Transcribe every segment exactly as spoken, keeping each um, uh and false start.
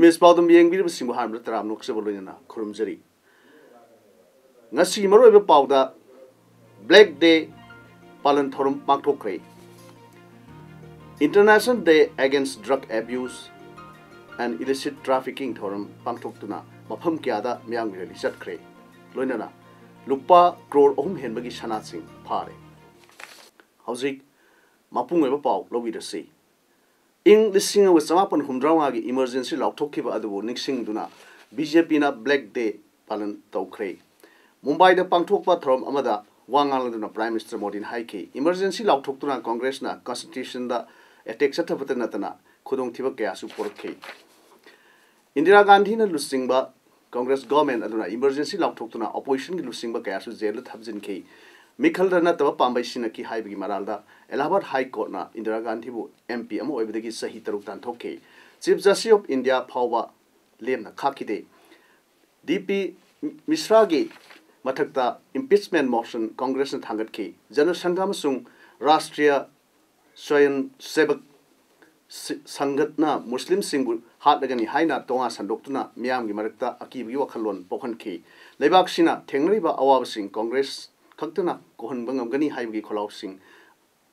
Image ꯄꯥꯎꯗꯝ ꯌꯦꯡꯕꯤꯔꯤꯕꯁꯤꯡꯕꯨ ꯑꯍꯥꯟꯕꯗ ꯇꯔꯥꯝꯅ ꯑꯣꯛꯆꯕ ꯂꯣꯏꯅꯅ ꯈꯨꯔꯨꯝꯖꯔꯤ꯫ ꯉꯁꯤꯒꯤ ꯃꯔꯨꯑꯣꯏꯕ ꯄꯥꯎꯗ, ꯕ꯭ꯂꯦꯛ ꯗꯦ ꯄꯥꯂꯟ ꯊꯧꯔꯝ ꯄꯥꯡꯊꯣꯛꯈ꯭ꯔꯦ꯫ International Day Against Drug Abuse and Illicit Trafficking ꯊꯧꯔꯝ ꯄꯥꯡꯊꯣꯛꯇꯨꯅ ꯃꯐꯝ ꯀꯌꯥꯗ ꯃꯤꯌꯥꯝꯒꯤ ꯔꯦꯂꯤ ꯆꯠꯈ꯭ꯔꯦ꯫ ꯂꯣꯏꯅꯅ ꯂꯨꯄꯥ ꯀ꯭ꯔꯣꯔ ꯑꯍꯨꯝ ꯍꯦꯟꯕꯒꯤ ꯁꯅꯥꯁꯤꯡ ꯐꯥꯔꯦ꯫ ꯍꯧꯖꯤꯛ ꯃꯄꯨꯡ ꯑꯣꯏꯕ ꯄꯥꯎ ꯂꯧꯕꯤꯔꯁꯤ꯫ ꯏꯪ ꯂꯤꯁꯤꯡ ꯑꯃꯒ ꯆꯃꯥꯄꯟ ꯍꯨꯝꯗ꯭ꯔꯥ ꯃꯉꯥꯒꯤ ꯏꯃꯔꯖꯦꯟꯁꯤ ꯂꯥꯎꯊꯣꯛꯈꯤꯕ ꯑꯗꯨꯕꯨ ꯅꯤꯡꯁꯤꯡꯗꯨꯅ ꯕꯤ ꯖꯦ ꯄꯤꯅ ꯕ꯭ꯂꯦꯛ ꯗꯦ ꯄꯥꯂꯟ ꯇꯧꯈ꯭ꯔꯦ꯫ ꯃꯨꯝꯕꯥꯏꯗ ꯄꯥꯡꯊꯣꯛꯄ ꯊꯧꯔꯝ ꯑꯃꯗ ꯋꯥ ꯉꯥꯡꯂꯗꯨꯅ ꯄ꯭ꯔꯥꯏꯝ ꯃꯤꯅꯤꯁꯇꯔ ꯃꯣꯗꯤꯅ ꯍꯥꯏꯈꯤ, ꯏꯃꯔꯖꯦꯟꯁꯤ ꯂꯥꯎꯊꯣꯛꯇꯨꯅ ꯀꯣꯡꯒ꯭ꯔꯦꯁꯅ ꯀꯟꯁꯇꯤꯇ꯭ꯌꯨꯁꯟꯗ ꯑꯦꯇꯦꯛ ꯆꯠꯊꯕꯇ ꯅꯠꯇꯅ ꯈꯨꯗꯣꯡꯊꯤꯕ ꯀꯌꯥꯁꯨ ꯄꯨꯔꯛꯈꯤ꯫ ꯏꯟꯗꯤꯔꯥ ꯒꯥꯟꯙꯤꯅ ꯂꯨꯆꯤꯡꯕ ꯀꯣꯡꯒ꯭ꯔꯦꯁ ꯒꯣꯚꯔꯟꯃꯦꯟꯠ ꯑꯗꯨꯅ ꯏꯃꯔꯖꯦꯟꯁꯤ ꯂꯥꯎꯊꯣꯛꯇꯨꯅ ꯑꯣꯄꯣꯖꯤꯁꯟꯒꯤ ꯂꯨꯆꯤꯡꯕ ꯀꯌꯥꯁꯨ ꯖꯦꯜꯗ ꯊꯝꯖꯤꯟꯈꯤ꯫ ꯃꯤꯈꯜꯗ ꯅꯠꯇꯕ ꯄꯥꯝꯕꯩ ꯁꯤꯟꯅꯈꯤ ꯍꯥꯏꯕꯒꯤ ꯃꯔꯥꯜꯗ ꯑꯦꯂꯥꯍꯥꯕꯥꯗ ꯍꯥꯏ ꯀꯣꯔꯠꯅ ꯏꯟꯗꯤꯔꯥ ꯒꯥꯟꯙꯤꯕꯨ ꯑꯦꯝ ꯄꯤ ꯑꯃ ꯑꯣꯏꯕꯗꯒꯤ ꯆꯍꯤ ꯇꯔꯨꯛ ꯇꯥꯟꯊꯣꯛꯈꯤ꯫ ꯆꯤꯐ ꯖꯁꯇꯤꯁ ꯑꯣꯐ ꯏꯟꯗꯤꯌꯥ ꯐꯥꯎꯕ ꯂꯦꯝꯅ ꯈꯥꯛꯈꯤꯗꯦ꯫ ꯗꯤ ꯄꯤ ꯃꯤꯁ꯭ꯔꯥꯒꯤ ꯃꯊꯛꯇ ꯏꯝꯄꯤꯆꯃꯦꯟꯠ ꯃꯣꯁꯟ ꯀꯣꯡꯒ꯭ꯔꯦꯁꯅ ꯊꯥꯡꯒꯠꯈꯤ꯫ ꯖꯅ ꯁꯪꯘ ꯑꯃꯁꯨꯡ ꯔꯥꯁꯇ꯭ꯔꯤꯌ ꯁ꯭ꯋꯌꯝ ꯁꯦꯕꯛ ꯁꯤ-, ꯁꯪꯒꯠꯅ ꯃꯨꯁꯂꯤꯝꯁꯤꯡꯕꯨ ꯍꯥꯠꯂꯒꯅꯤ ꯍꯥꯏꯅ ꯇꯣꯉꯥꯟ ꯁꯟꯗꯣꯛꯇꯨꯅ ꯃꯤꯌꯥꯝꯒꯤ ꯃꯔꯛꯇ ꯑꯀꯤꯕꯒꯤ ꯋꯥꯈꯜꯂꯣꯟ ꯄꯣꯛꯍꯟꯈꯤ꯫ ꯂꯩꯕꯥꯛꯁꯤꯅ ꯊꯦꯡꯅꯔꯤꯕ ꯑꯋꯥꯕꯁꯤꯡ ꯀꯣꯡꯒ꯭ꯔꯦꯁ ꯈꯛꯇꯅ ꯀꯣꯛꯍꯟꯕ ꯉꯝꯒꯅꯤ ꯍꯥꯏꯕꯒꯤ ꯈꯣꯜꯂꯥꯎꯁꯤꯡ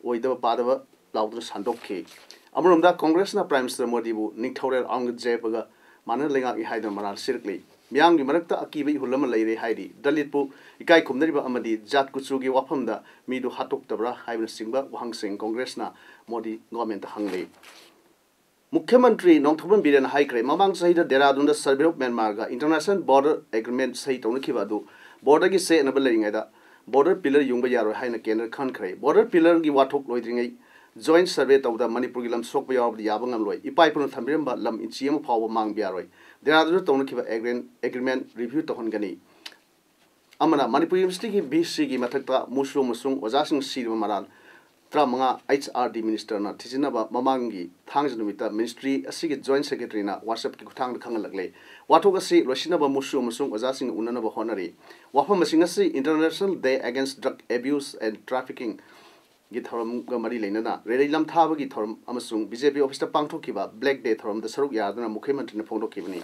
ꯑꯣꯏꯗꯕ ꯄꯥꯗꯕ ꯂꯥꯎꯗꯨꯅ ꯁꯟꯗꯣꯛꯈꯤ꯫ ꯑꯃꯔꯣꯝꯗ ꯀꯣꯡꯒ꯭ꯔꯦꯁꯅ ꯄ꯭ꯔꯥꯏꯝ ꯃꯤꯅꯤꯁꯇꯔ ꯃꯣꯗꯤꯕꯨ ꯅꯤꯡꯊꯧꯔꯦꯜ ꯑꯧꯔꯪꯒꯖꯦꯕꯒ ꯃꯥꯟꯅꯅ ꯂꯩꯉꯥꯛꯏ ꯍꯥꯏꯗꯨꯅ ꯃꯔꯥꯜ ꯁꯤꯔꯛꯂꯤ꯫ ꯃꯤꯌꯥꯝꯒꯤ ꯃꯔꯛꯇ ꯑꯀꯤꯕ ꯏꯍꯨꯜ ꯑꯃ ꯂꯩꯔꯦ ꯍꯥꯏꯔꯤ꯫ ꯗꯂꯤꯠꯄꯨ ꯏꯀꯥꯏ ꯈꯨꯝꯅꯔꯤꯕ ꯑꯃꯗꯤ ꯖꯥꯠ ꯀꯨꯆꯨꯒꯤ ꯋꯥꯐꯝꯗ ꯃꯤꯗꯨ ꯍꯥꯠꯇꯣꯛꯇꯕ꯭ꯔꯥ ꯍꯥꯏꯕꯅꯆꯤꯡꯕ ꯋꯥꯍꯪꯁꯤꯡ ꯀꯣꯡꯒ꯭ꯔꯦꯁꯅ ꯃꯣꯗꯤ ꯒꯣꯚꯔꯟꯃꯦꯟꯠꯇ ꯍꯪꯂꯤ꯫ ꯃꯨꯈ꯭ꯌ ꯃꯟꯇ꯭ꯔꯤ ꯅꯣꯡꯊꯣꯝꯕꯝ ꯕꯤꯔꯦꯟꯅ ꯍꯥꯏꯈ꯭ꯔꯦ, ꯃꯃꯥꯡ ꯆꯍꯤꯗ ꯗꯦꯔꯥꯗꯨꯟꯗ ꯁꯔꯚꯦ ꯑꯣꯐ ꯃ꯭ꯌꯥꯟꯃꯥꯔꯒ ꯏꯟꯇꯔꯅꯦꯁꯅꯦꯜ ꯕꯣꯔꯗꯔ ꯑꯦꯒ꯭ꯔꯤꯃꯦꯟꯠ ꯁꯍꯤ ꯇꯧꯅꯈꯤꯕ ꯑꯗꯨ ꯕꯣꯔꯗꯔꯒꯤ ꯆꯌꯦꯠꯅꯕ ꯂꯩꯔꯤꯉꯩꯗ ꯕꯣꯔꯗꯔ ꯄꯤꯂꯔ ꯌꯨꯡꯕ ꯌꯥꯔꯣꯏ ꯍꯥꯏꯅ ꯀꯦꯟꯗ꯭ꯔ ꯈꯟꯈ꯭ꯔꯦ꯫ ꯕꯣꯔꯗꯔ ꯄꯤꯂꯔꯒꯤ ꯋꯥꯊꯣꯛ ꯂꯣꯏꯗ꯭ꯔꯤꯉꯩ Joint survey ꯇꯧꯕꯗ ꯃꯅꯤꯄꯨꯔꯒꯤ ꯂꯝ ꯁꯣꯛꯄ ꯌꯥꯎꯔꯕꯗꯤ ꯌꯥꯕ ꯉꯝꯂꯣꯏ꯫ ꯏꯄꯥ ꯏꯄꯨꯅ ꯊꯝꯕꯤꯔꯝꯕ ꯂꯝ ꯏꯟꯆꯤ ꯑꯃ ꯐꯥꯎꯕ ꯃꯥꯡꯕ ꯌꯥꯔꯣꯏ꯫ ꯗꯦꯔꯥꯗꯨꯟꯗ ꯇꯧꯅꯈꯤꯕ agreement, agreement review ꯇꯧꯍꯟꯒꯅꯤ꯫ ꯑꯃꯅ ꯃꯅꯤꯄꯨꯔ ꯌꯨꯅꯤꯚꯔꯁꯤꯇꯤꯒꯤ VC ꯒꯤ ꯃꯊꯛꯇ ꯃꯨꯁꯨ ꯑꯃꯁꯨꯡ ꯑꯣꯖꯥꯁꯤꯡ ꯁꯤꯔꯕ ꯃꯔꯥꯜ ꯇꯔꯥꯃꯉꯥ HRD minister ꯅ ꯊꯤꯖꯤꯟꯅꯕ ꯃꯃꯥꯡꯒꯤ ꯊꯥꯡꯖ ꯅꯨꯃꯤꯠꯇ ministry ꯑꯁꯤꯒꯤ joint secretary ꯅ WhatsApp ꯀꯤ ꯈꯨꯠꯊꯥꯡꯗ ꯈꯪꯍꯜꯂꯛꯂꯦ꯫ ꯋꯥꯊꯣꯛ ꯑꯁꯤ ꯂꯣꯏꯁꯤꯟꯅꯕ ꯃꯨꯁꯨ ꯑꯃꯁꯨꯡ ꯑꯣꯖꯥꯁꯤꯡꯒ ꯎꯅꯅꯕ ꯍꯣꯠꯅꯔꯤ꯫ ꯋꯥꯐꯝꯁꯤꯡ ꯑꯁꯤ International Day Against Drug Abuse and Trafficking ꯒꯤ ꯊꯧꯔꯝꯒ ꯃꯔꯤ ꯂꯩꯅꯅ ꯔꯦꯂꯤ ꯂꯝꯊꯥꯕꯒꯤ ꯊꯧꯔꯝ ꯑꯃꯁꯨꯡ BJP office ꯇ ꯄꯥꯡꯊꯣꯛꯈꯤꯕ Black Day ꯊꯧꯔꯝꯗ ꯁꯔꯨꯛ ꯌꯥꯗꯨꯅ ꯃꯨꯈ꯭ꯌ ꯃꯟꯇ꯭ꯔꯤꯅ ꯐꯣꯡꯗꯣꯛꯈꯤꯕꯅꯤ꯫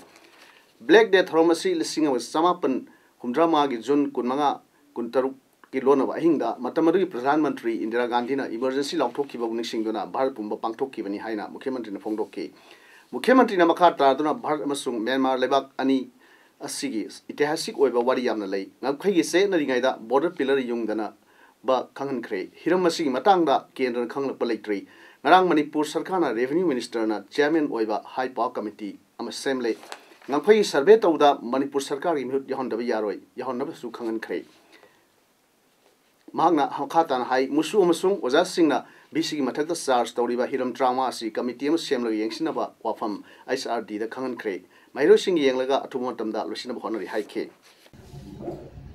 Black Day ꯊꯧꯔꯝ ꯑꯁꯤ ꯂꯤꯁꯤꯡ ꯑꯃ ꯆꯃꯥꯄꯟ ꯍꯨꯝꯗ꯭ꯔꯥ ꯃꯉꯥꯒꯤ June ꯀꯨꯟꯃꯉꯥ, ꯀꯨꯟꯇꯔꯨꯛꯀꯤ ꯂꯣꯟꯅꯕ ꯑꯍꯤꯡꯗ ꯃꯇꯝ ꯑꯗꯨꯒꯤ ꯄ꯭ꯔꯙꯥꯟ ꯃꯟꯇ꯭ꯔꯤ ꯏꯟꯗꯤꯔꯥ ꯒꯥꯟꯙꯤꯅ emergency ꯂꯥꯎꯊꯣꯛꯈꯤꯕꯕꯨ ꯅꯤꯡꯁꯤꯡꯗꯨꯅ ꯚꯥꯔꯠ ꯄꯨꯝꯕ ꯄꯥꯡꯊꯣꯛꯈꯤꯕꯅꯤ ꯍꯥꯏꯅ ꯃꯨꯈ꯭ꯌ ꯃꯟꯇ꯭ꯔꯤꯅ ꯐꯣꯡꯗꯣꯛꯈꯤ꯫ ꯃꯨꯈ꯭ꯌ ꯃꯟꯇ꯭ꯔꯤꯅ ꯃꯈꯥ ꯇꯥꯗꯨꯅ ꯚꯥꯔꯠ ꯑꯃꯁꯨꯡ ꯃ꯭ꯌꯥꯟꯃꯥꯔ ꯂꯩꯕꯥꯛ ꯑꯅꯤ ꯑꯁꯤꯒꯤ ꯏꯇꯤꯍꯥꯁꯤꯛ ꯑꯣꯏꯕ ꯋꯥꯔꯤ ꯌꯥꯝꯅ ꯂꯩ꯫ ꯉꯝꯈꯩꯒꯤ ꯆꯌꯦꯠꯅꯔꯤꯉꯩꯗ border pillar ꯌꯨꯡꯗꯅ ꯕ ꯈꯪꯍꯟꯈ꯭ꯔꯦ꯫ ꯍꯤꯔꯝ ꯑꯁꯤꯒꯤ ꯃꯇꯥꯡꯗ ꯀꯦꯟꯗ꯭ꯔꯅ ꯈꯪꯂꯛꯄ ꯂꯩꯇ꯭ꯔꯤ꯫ ꯉꯔꯥꯡ ꯃꯅꯤꯄꯨꯔ ꯁꯔꯀꯥꯔꯅ revenue minister ꯅ chairman ꯑꯣꯏꯕ high power committee ꯑꯃ ꯁꯦꯝꯂꯦ꯫ ꯉꯝꯈꯩꯒꯤ survey ꯇꯧꯕꯗ ꯃꯅꯤꯄꯨꯔ ꯁꯔꯀꯥꯔꯒꯤ ꯃꯤꯍꯨꯠ ꯌꯥꯎꯍꯟꯗꯕ ꯌꯥꯔꯣꯏ, ꯌꯥꯎꯍꯟꯅꯕꯁꯨ ꯈꯪꯍꯟꯈ꯭ꯔꯦ꯫ ꯃꯍꯥꯛꯅ ꯃꯈꯥ ꯇꯥꯅ ꯍꯥꯏ, ꯃꯨꯁꯨ ꯑꯃꯁꯨꯡ ꯑꯣꯖꯥꯁꯤꯡꯅ VC ꯒꯤ ꯃꯊꯛꯇ charge ꯇꯧꯔꯤꯕ ꯍꯤꯔꯝ ꯇꯔꯥꯃꯉꯥ ꯑꯁꯤ committee ꯑꯃ ꯁꯦꯝꯂꯒ ꯌꯦꯡꯁꯤꯟꯅꯕ ꯋꯥꯐꯝ HRD ꯗ ꯈꯪꯍꯟꯈ꯭ꯔꯦ꯫ ꯃꯍꯩꯔꯣꯏꯁꯤꯡ ꯌꯦꯡꯂꯒ ꯑꯊꯨꯕ ꯃꯇꯝꯗ ꯂꯣꯏꯁꯤꯟꯅꯕ ꯍꯣꯠꯅꯔꯤ ꯍꯥꯏꯈꯤ꯫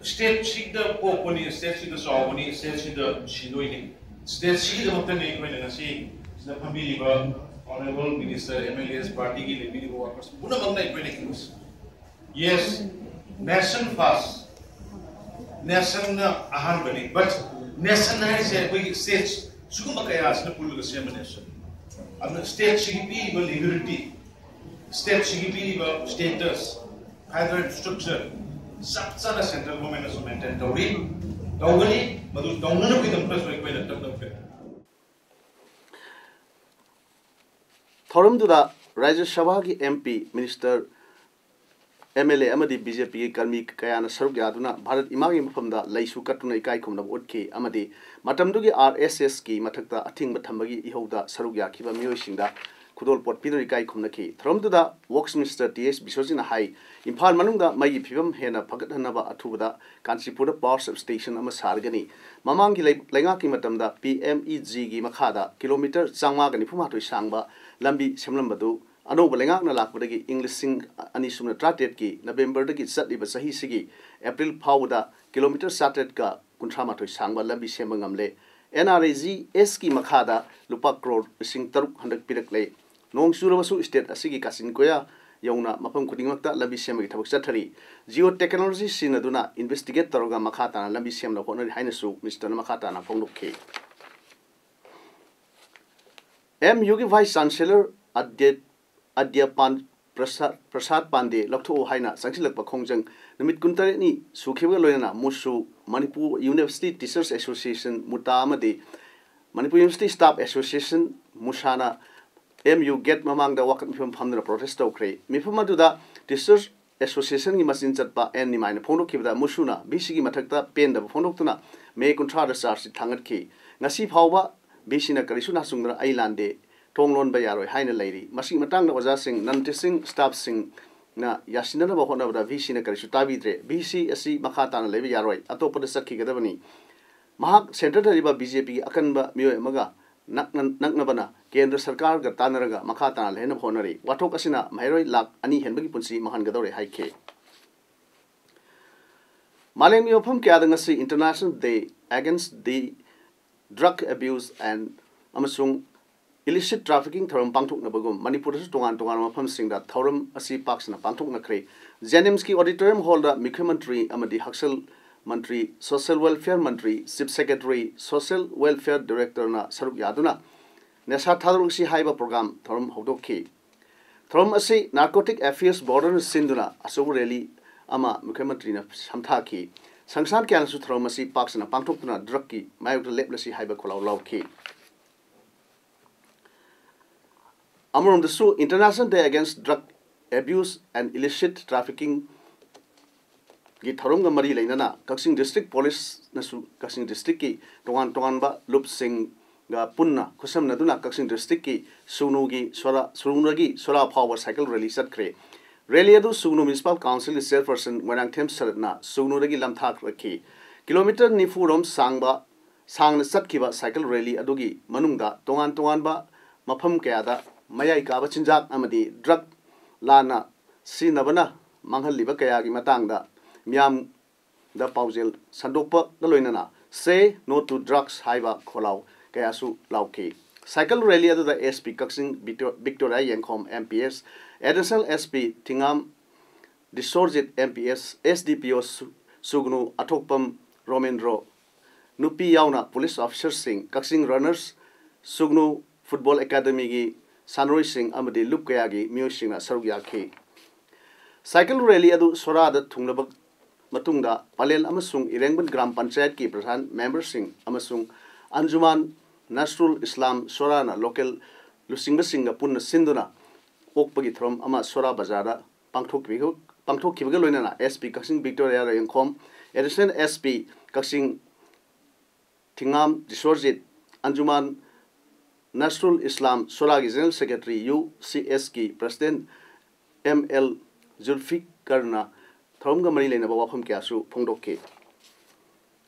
State ꯁꯤꯗ ꯄꯣꯛꯄꯅꯤ, state ꯁꯤꯗ ꯆꯥꯎꯕꯅꯤ, state ꯁꯤꯗ ꯁꯤꯗꯣꯏꯅꯤ꯫ State ꯁꯤꯒꯤꯗꯃꯛꯇꯅꯤ ꯑꯩꯈꯣꯏꯅ ꯉꯁꯤ ꯁꯤꯗ ꯐꯝꯕꯤꯔꯤꯕ honourable minister, MLAs, party ꯒꯤ ꯂꯩꯕꯤꯔꯤꯕ workers ꯄꯨꯝꯅꯃꯛꯅ ꯑꯩꯈꯣꯏꯅ ꯍꯤꯡꯕꯁꯤ꯫ Yes, nation first, nation ꯅ ꯑꯍꯥꯟꯕꯅꯤ, but nation ꯍꯥꯏꯁꯦ ꯑꯩꯈꯣꯏꯒꯤ states ꯁꯤꯒꯨꯝꯕ ꯀꯌꯥꯁꯤꯅ ꯄꯨꯜꯂꯒ ꯁꯦꯝꯕ nation꯫ ꯑꯗꯨꯅ state ꯁꯤꯒꯤ ꯄꯤꯔꯤꯕ legality, state ꯁꯤꯒꯤ ꯄꯤꯔꯤꯕ status, federal structure ꯆꯞ ꯆꯥꯅ central government ꯅꯁꯨ maintain ꯇꯧꯔꯤ, ꯇꯧꯒꯅꯤ꯫ ꯃꯗꯨ ꯇꯧꯅꯅꯕꯒꯤꯗꯃꯛꯇꯁꯨ ꯑꯩꯈꯣꯏꯅ ꯇꯞꯅ ꯇꯞꯅ ꯊꯧꯔꯝꯗꯨꯗ ꯔꯥꯖ꯭ꯌ ꯁꯚꯥꯒꯤ MP, minister, MLA ꯑꯃꯗꯤ BJP ꯒꯤ ꯀꯔꯃꯤ ꯀꯌꯥꯅ ꯁꯔꯨꯛ ꯌꯥꯗꯨꯅ ꯚꯥꯔꯠ ꯏꯃꯥꯒꯤ ꯃꯐꯝꯗ ꯂꯩꯁꯨ ꯀꯠꯇꯨꯅ ꯏꯀꯥꯏ ꯈꯨꯝꯅꯕ ꯎꯠꯈꯤ ꯑꯃꯗꯤ ꯃꯇꯝꯗꯨꯒꯤ RSS ꯀꯤ ꯃꯊꯛꯇ ꯑꯊꯤꯡꯕ ꯊꯝꯕꯒꯤ ꯏꯍꯧꯗ ꯁꯔꯨꯛ ꯌꯥꯈꯤꯕ ꯃꯤꯑꯣꯏꯁꯤꯡꯗ ꯈꯨꯗꯣꯜꯄꯣꯠ ꯄꯤꯗꯨꯅ ꯏꯀꯥꯏ ꯈꯨꯝꯅꯈꯤ꯫ ꯊꯧꯔꯝꯗꯨꯗ Works Minister ꯇꯤ ꯑꯩꯆ ꯕꯤꯁ꯭ꯋꯖꯤꯠꯅ ꯍꯥꯏ, ꯏꯝꯐꯥꯜ ꯃꯅꯨꯡꯗ ꯃꯩꯒꯤ ꯐꯤꯕꯝ ꯍꯦꯟꯅ ꯐꯒꯠꯍꯟꯅꯕ ꯑꯊꯨꯕꯗ ꯀꯥꯟꯆꯤꯄꯨꯔꯗ power substation ꯑꯃ ꯁꯥꯔꯒꯅꯤ꯫ ꯃꯃꯥꯡꯒꯤ ꯂꯩ-, ꯂꯩꯉꯥꯛꯀꯤ ꯃꯇꯝꯗ ꯄꯤ ꯑꯦꯝ ꯏ ꯖꯤꯒꯤ ꯃꯈꯥꯗ ꯀꯤꯂꯣꯃꯤꯇꯔ ꯆꯥꯝꯃꯉꯥꯒ ꯅꯤꯐꯨ ꯃꯥꯊꯣꯏ ꯁꯥꯡꯕ ꯂꯝꯕꯤ ꯁꯦꯝꯂꯝꯕꯗꯨ ꯑꯅꯧꯕ ꯂꯩꯉꯥꯛꯅ ꯂꯥꯛꯄꯗꯒꯤ ꯏꯪ ꯂꯤꯁꯤꯡ ꯑꯅꯤ ꯁꯨꯞꯅ ꯇꯔꯥꯇꯔꯦꯠꯀꯤ ꯅꯕꯦꯝꯕꯔꯗꯒꯤ ꯆꯠꯂꯤꯕ ꯆꯍꯤꯁꯤꯒꯤ ꯑꯦꯄ꯭ꯔꯤꯜ ꯐꯥꯎꯕꯗ ꯀꯤꯂꯣꯃꯤꯇꯔ ꯆꯥꯇꯔꯦꯠꯀ ꯀꯨꯟꯊ꯭ꯔꯥ ꯃꯥꯊꯣꯏ ꯁꯥꯡꯕ ꯂꯝꯕꯤ ꯁꯦꯝꯕ ꯉꯝꯂꯦ꯫ ꯑꯦꯟ ꯑꯥꯔ ꯏ ꯖꯤ ꯑꯦꯁꯀꯤ ꯃꯈꯥꯗ ꯂꯨꯄꯥ ꯀ꯭ꯔꯣꯔ ꯂꯤꯁꯤꯡ ꯇꯔꯨꯛ ꯍꯟꯗꯛ ꯄꯤꯔꯛꯂꯦ꯫ ꯅꯣꯡ ꯆꯨꯔꯕꯁꯨ state ꯑꯁꯤꯒꯤ ꯀꯥꯆꯤꯟ ꯀꯣꯌꯥ ꯌꯧꯅ ꯃꯐꯝ ꯈꯨꯗꯤꯡꯃꯛꯇ ꯂꯝꯕꯤ ꯁꯦꯝꯕꯒꯤ ꯊꯕꯛ ꯆꯠꯊꯔꯤ꯫ Geo technology ꯁꯤꯖꯤꯟꯅꯗꯨꯅ investigate ꯇꯧꯔꯒ ꯃꯈꯥ ꯇꯥꯅ ꯂꯝꯕꯤ ꯁꯦꯝꯅꯕ ꯍꯣꯠꯅꯔꯤ ꯍꯥꯏꯅꯁꯨ ꯃꯤꯅꯤꯁꯇꯔꯅ ꯃꯈꯥ ꯇꯥꯅ ꯐꯣꯡꯗꯣꯛꯈꯤ꯫ ꯑꯦꯝ ꯌꯨꯒꯤ Vice Chancellor ꯑꯗ꯭ꯌ-, ꯑꯗ꯭ꯌ ꯄꯥꯟ-, ꯄ꯭ꯔꯁꯥ-, ꯄ꯭ꯔꯁꯥꯗ ꯄꯥꯟꯗꯦ ꯂꯧꯊꯣꯛꯎ ꯍꯥꯏꯅ ꯆꯪꯁꯤꯜꯂꯛꯄ ꯈꯣꯡꯖꯪ ꯅꯨꯃꯤꯠ ꯀꯨꯟꯇꯔꯦꯠꯅꯤ ꯁꯨꯈꯤꯕꯒ ꯂꯣꯏꯅꯅ ꯃꯨꯁꯨ, Manipur University Teachers Association, MUTA, ꯑꯃꯗꯤ ꯃꯅꯤꯄꯨꯔ University Staff Association, ꯃꯨꯁꯥꯅ ꯑꯦꯝ ꯌꯨ gate ꯃꯃꯥꯡꯗ ꯋꯥꯀꯠ ꯃꯤꯐꯝ ꯐꯝꯗꯨꯅ protest ꯇꯧꯈ꯭ꯔꯦ꯫ ꯃꯤꯐꯝ ꯑꯗꯨꯗ Teachers Associationꯒꯤ ꯃꯆꯤꯟ ꯆꯠꯄ ꯑꯦꯟ ꯅꯤꯃꯥꯏꯅ ꯐꯣꯡꯗꯣꯛꯈꯤꯕꯗ, ꯃꯨꯁꯨꯅ ꯚꯤ ꯁꯤꯒꯤ ꯃꯊꯛꯇ ꯄꯦꯟꯗꯕ ꯐꯣꯡꯗꯣꯛꯇꯨꯅ ꯃꯦ ꯀꯨꯟꯊ꯭ꯔꯥꯗ ꯆꯥꯔꯖꯁꯤꯠ ꯊꯥꯡꯒꯠꯈꯤ꯫ ꯉꯁꯤ ꯐꯥꯎꯕ ꯚꯤ ꯁꯤꯅ ꯀꯔꯤꯁꯨ ꯅꯥꯆꯨꯡꯗꯅ ꯑꯩ ꯂꯥꯟꯗꯦ, ꯊꯣꯡ ꯂꯣꯟꯕ ꯌꯥꯔꯣꯏ ꯍꯥꯏꯅ ꯂꯩꯔꯤ꯫ ꯃꯁꯤꯒꯤ ꯃꯇꯥꯡꯗ ꯑꯣꯖꯥꯁꯤꯡ, non teaching staffꯁꯤꯡꯅ ꯌꯥꯁꯤꯟꯅꯅꯕ ꯍꯣꯠꯅꯕꯗ ꯚꯤ ꯁꯤꯅ ꯀꯔꯤꯁꯨ ꯇꯥꯕꯤꯗ꯭ꯔꯦ꯫ ꯚꯤ ꯁꯤ ꯑꯁꯤ ꯃꯈꯥ ꯇꯥꯅ ꯂꯩꯕ ꯌꯥꯔꯣꯏ, ꯑꯇꯣꯞꯄꯗ ꯆꯠꯈꯤꯒꯗꯕꯅꯤ꯫ ꯃꯍꯥꯛ centreꯗ ꯂꯩꯕ ꯕꯤ ꯖꯦ ꯄꯤꯒꯤ ꯑꯀꯟꯕ ꯃꯤꯑꯣꯏ ꯑꯃꯒ ꯅꯛꯅ-, ꯅꯛꯅꯕꯅ ꯀꯦꯟꯗ꯭ꯔ ꯁꯔꯀꯥꯔꯒ ꯇꯥꯟꯅꯔꯒ ꯃꯈꯥ ꯇꯥꯅ ꯂꯩꯍꯟꯅꯕ ꯍꯣꯠꯅꯔꯤ꯫ ꯋꯥꯊꯣꯛ ꯑꯁꯤꯅ ꯃꯍꯩꯔꯣꯏ ꯂꯥꯈ ꯑꯅꯤ ꯍꯦꯟꯕꯒꯤ ꯄꯨꯟꯁꯤ ꯃꯥꯡꯍꯟꯒꯗꯧꯔꯦ ꯍꯥꯏꯈꯤ꯫ ꯃꯥꯂꯦꯝꯒꯤ ꯃꯐꯝ ꯀꯌꯥꯗ ꯉꯁꯤ International Day Against the Drug Abuse and ꯑꯃꯁꯨꯡ Illicit Trafficking ꯊꯧꯔꯝ ꯄꯥꯡꯊꯣꯛꯅꯕꯒꯨꯝ, ꯃꯅꯤꯄꯨꯔꯗꯁꯨ ꯇꯣꯉꯥꯟ ꯇꯣꯉꯥꯟꯕ ꯃꯐꯝꯁꯤꯡꯗ ꯊꯧꯔꯝ ꯑꯁꯤ ꯄꯥꯛ ꯁꯟꯅ ꯄꯥꯡꯊꯣꯛꯅꯈ꯭ꯔꯦ꯫ ꯖꯦꯅꯤꯝꯁꯀꯤ auditorium hallꯗ ꯃꯨꯈ꯭ꯌ ꯃꯟꯇ꯭ꯔꯤ ꯑꯃꯗꯤ ꯍꯛꯁꯦꯜ ꯃꯟꯇ꯭ꯔꯤ, Social Welfare ꯃꯟꯇ꯭ꯔꯤ, Chief Secretary, Social Welfare Directorꯅ ꯁꯔꯨꯛ ꯌꯥꯗꯨꯅ ꯅꯦꯁꯥ ꯊꯥꯗꯣꯔꯛꯁꯤ ꯍꯥꯏꯕ program ꯊꯧꯔꯝ ꯍꯧꯗꯣꯛꯈꯤ꯫ ꯊꯧꯔꯝ ꯑꯁꯤ Narcotic Affairs Boardꯅ ꯁꯤꯟꯗꯨꯅ ꯑꯆꯧꯕ rally ꯑꯃ ꯃꯨꯈ꯭ꯌ ꯃꯟꯇ꯭ꯔꯤꯅ ꯁꯝꯊꯥꯈꯤ꯫ ꯁꯪꯁꯊꯥꯟ ꯀꯌꯥꯅꯁꯨ ꯊꯧꯔꯝ ꯑꯁꯤ ꯄꯥꯛ ꯁꯟꯅ ꯄꯥꯡꯊꯣꯛꯇꯨꯅ drugꯀꯤ ꯃꯥꯌꯣꯛꯇ ꯂꯦꯞꯂꯁꯤ ꯍꯥꯏꯕ ꯈꯣꯜꯂꯥꯎ ꯂꯥꯎꯈꯤ꯫ ꯑꯃꯔꯣꯝꯗꯁꯨ International Day Against Drug Abuse and Illicit Trafficking ꯒꯤ ꯊꯧꯔꯝꯒ ꯃꯔꯤ ꯂꯩꯅꯅ ꯀꯛꯆꯤꯡ district policeꯅꯁꯨ ꯀꯛꯆꯤꯡ districtꯀꯤ ꯇꯣꯉꯥꯟ ꯇꯣꯉꯥꯟꯕ ꯂꯨꯞꯁꯤꯡ, ꯒ ꯄꯨꯟꯅ ꯈꯨꯠꯁꯝꯅꯗꯨꯅ ꯀꯛꯆꯤꯡ ꯗꯤꯁꯇ꯭ꯔꯤꯛꯀꯤ ꯁꯨꯒꯅꯨꯒꯤ ꯁꯣꯔꯥ, ꯁꯨꯒꯅꯨꯗꯒꯤ ꯁꯣꯔꯥ ꯐꯥꯎꯕ ꯁꯥꯏꯀꯜ ꯔꯦꯂꯤ ꯆꯠꯈ꯭ꯔꯦ꯫ ꯔꯦꯂꯤ ꯑꯗꯨ ꯁꯨꯒꯅꯨ ꯃ꯭ꯌꯨꯅꯤꯁꯤꯄꯥꯜ ꯀꯥꯎꯟꯁꯤꯜꯒꯤ ꯆꯦꯌꯔꯄꯔꯁꯟ ꯃꯣꯏꯔꯥꯡꯊꯦꯝ ꯁꯔꯠꯅ ꯁꯨꯒꯅꯨꯗꯒꯤ ꯂꯝꯊꯥꯔꯛꯈꯤ꯫ ꯀꯤꯂꯣꯃꯤꯇꯔ ꯅꯤꯐꯨ ꯔꯣꯝ ꯁꯥꯡꯕ, ꯁꯥꯡꯅ ꯆꯠꯈꯤꯕ ꯁꯥꯏꯀꯜ ꯔꯦꯂꯤ ꯑꯗꯨꯒꯤ ꯃꯅꯨꯡꯗ ꯇꯣꯉꯥꯟ ꯇꯣꯉꯥꯟꯕ ꯃꯐꯝ ꯀꯌꯥꯗ ꯃꯌꯥꯏ ꯀꯥꯕ ꯆꯤꯟꯖꯥꯛ ꯑꯃꯗꯤ ꯗ꯭ꯔꯒ ꯂꯥꯟꯅ ꯁꯤꯖꯤꯟꯅꯕꯅ ꯃꯥꯡꯍꯜꯂꯤꯕ ꯀꯌꯥꯒꯤ ꯃꯇꯥꯡꯗ ꯃꯤꯌꯥꯝ ꯗ ꯄꯥꯎꯖꯦꯜ ꯁꯟꯗꯣꯛꯄꯒ ꯂꯣꯏꯅꯅ "Say No to Drugs" ꯍꯥꯏꯕ ꯈꯣꯜꯂꯥꯎ ꯀꯌꯥꯁꯨ ꯂꯥꯎꯈꯤ꯫ ꯁꯥꯏꯀꯜ ꯔꯦꯂꯤ ꯑꯗꯨꯗ ꯑꯦꯁ ꯄꯤ ꯀꯛꯆꯤꯡ ꯕꯤꯛꯇꯣ-, Victoria Yengkhom M P S, additional S P Thingam Dishorjit M P S, S D P O Su-, Sugnu Athokpam Romendro, ꯅꯨꯄꯤ ꯌꯥꯎꯅ ꯄꯨꯂꯤꯁ ꯑꯣꯐꯤꯁꯥꯔꯁꯤꯡ, ꯀꯛꯆꯤꯡ ꯔꯟꯅꯔꯁ, ꯁꯨꯒꯅꯨ ꯐꯨꯠꯕꯣꯜ ꯑꯦꯀꯥꯗꯃꯤꯒꯤ ꯁꯥꯟꯅꯔꯣꯏꯁꯤꯡ ꯑꯃꯗꯤ ꯂꯨꯞ ꯀꯌꯥꯒꯤ ꯃꯤꯑꯣꯏꯁꯤꯡꯅ ꯁꯔꯨꯛ ꯌꯥꯈꯤ꯫ ꯁꯥꯏꯀꯜ ꯔꯦꯂꯤ ꯑꯗꯨ ꯁꯣꯔꯥꯗ ꯊꯨꯡꯂꯕ ꯃꯇꯨꯡꯗ ꯄꯂꯦꯜ ꯑꯃꯁꯨꯡ ꯏꯔꯦꯡꯕꯟ ꯒ꯭ꯔꯥꯝ ꯄꯟꯆꯥꯌꯠꯀꯤ ꯄ꯭ꯔꯙꯥꯟ ꯃꯦꯝꯕꯔꯁꯤꯡ ꯑꯃꯁꯨꯡ ꯑꯟꯖꯨꯃꯥꯟ ꯅꯁꯔꯨꯜ ꯏꯁꯂꯥꯝ ꯁꯣꯔꯥꯅ ꯂꯣꯀꯦꯜ ꯂꯨꯆꯤꯡꯕꯁꯤꯡꯒ ꯄꯨꯟꯅ ꯁꯤꯟꯗꯨꯅ ꯑꯣꯛꯄꯒꯤ ꯊꯧꯔꯝ ꯑꯃ ꯁꯣꯔꯥ ꯕꯖꯥꯔꯗ ꯄꯥꯡꯊꯣꯛꯈꯤꯕ-, ꯄꯥꯡꯊꯣꯛꯈꯤꯕꯒ ꯂꯣꯏꯅꯅ S P Kakching Victoria Royengkhom, additional S P Kakching Thingam Disorjit, Anjuman Nasrul Islam ꯁꯣꯔꯥꯒꯤ ꯖꯦꯅꯔꯦꯜ ꯁꯦꯀ꯭ꯔꯦꯇꯔꯤ, ꯌꯨ ꯁꯤ ꯑꯦꯁꯀꯤ ꯄ꯭ꯔꯁꯤꯗꯦꯟ ꯑꯦꯝ ꯑꯦꯜ ꯖꯨꯜꯐꯤꯀꯔꯅ ꯊꯧꯔꯝꯒ ꯃꯔꯤ ꯂꯩꯅꯕ ꯋꯥꯐꯝ ꯀꯌꯥꯁꯨ ꯐꯣꯡꯗꯣꯛꯈꯤ꯫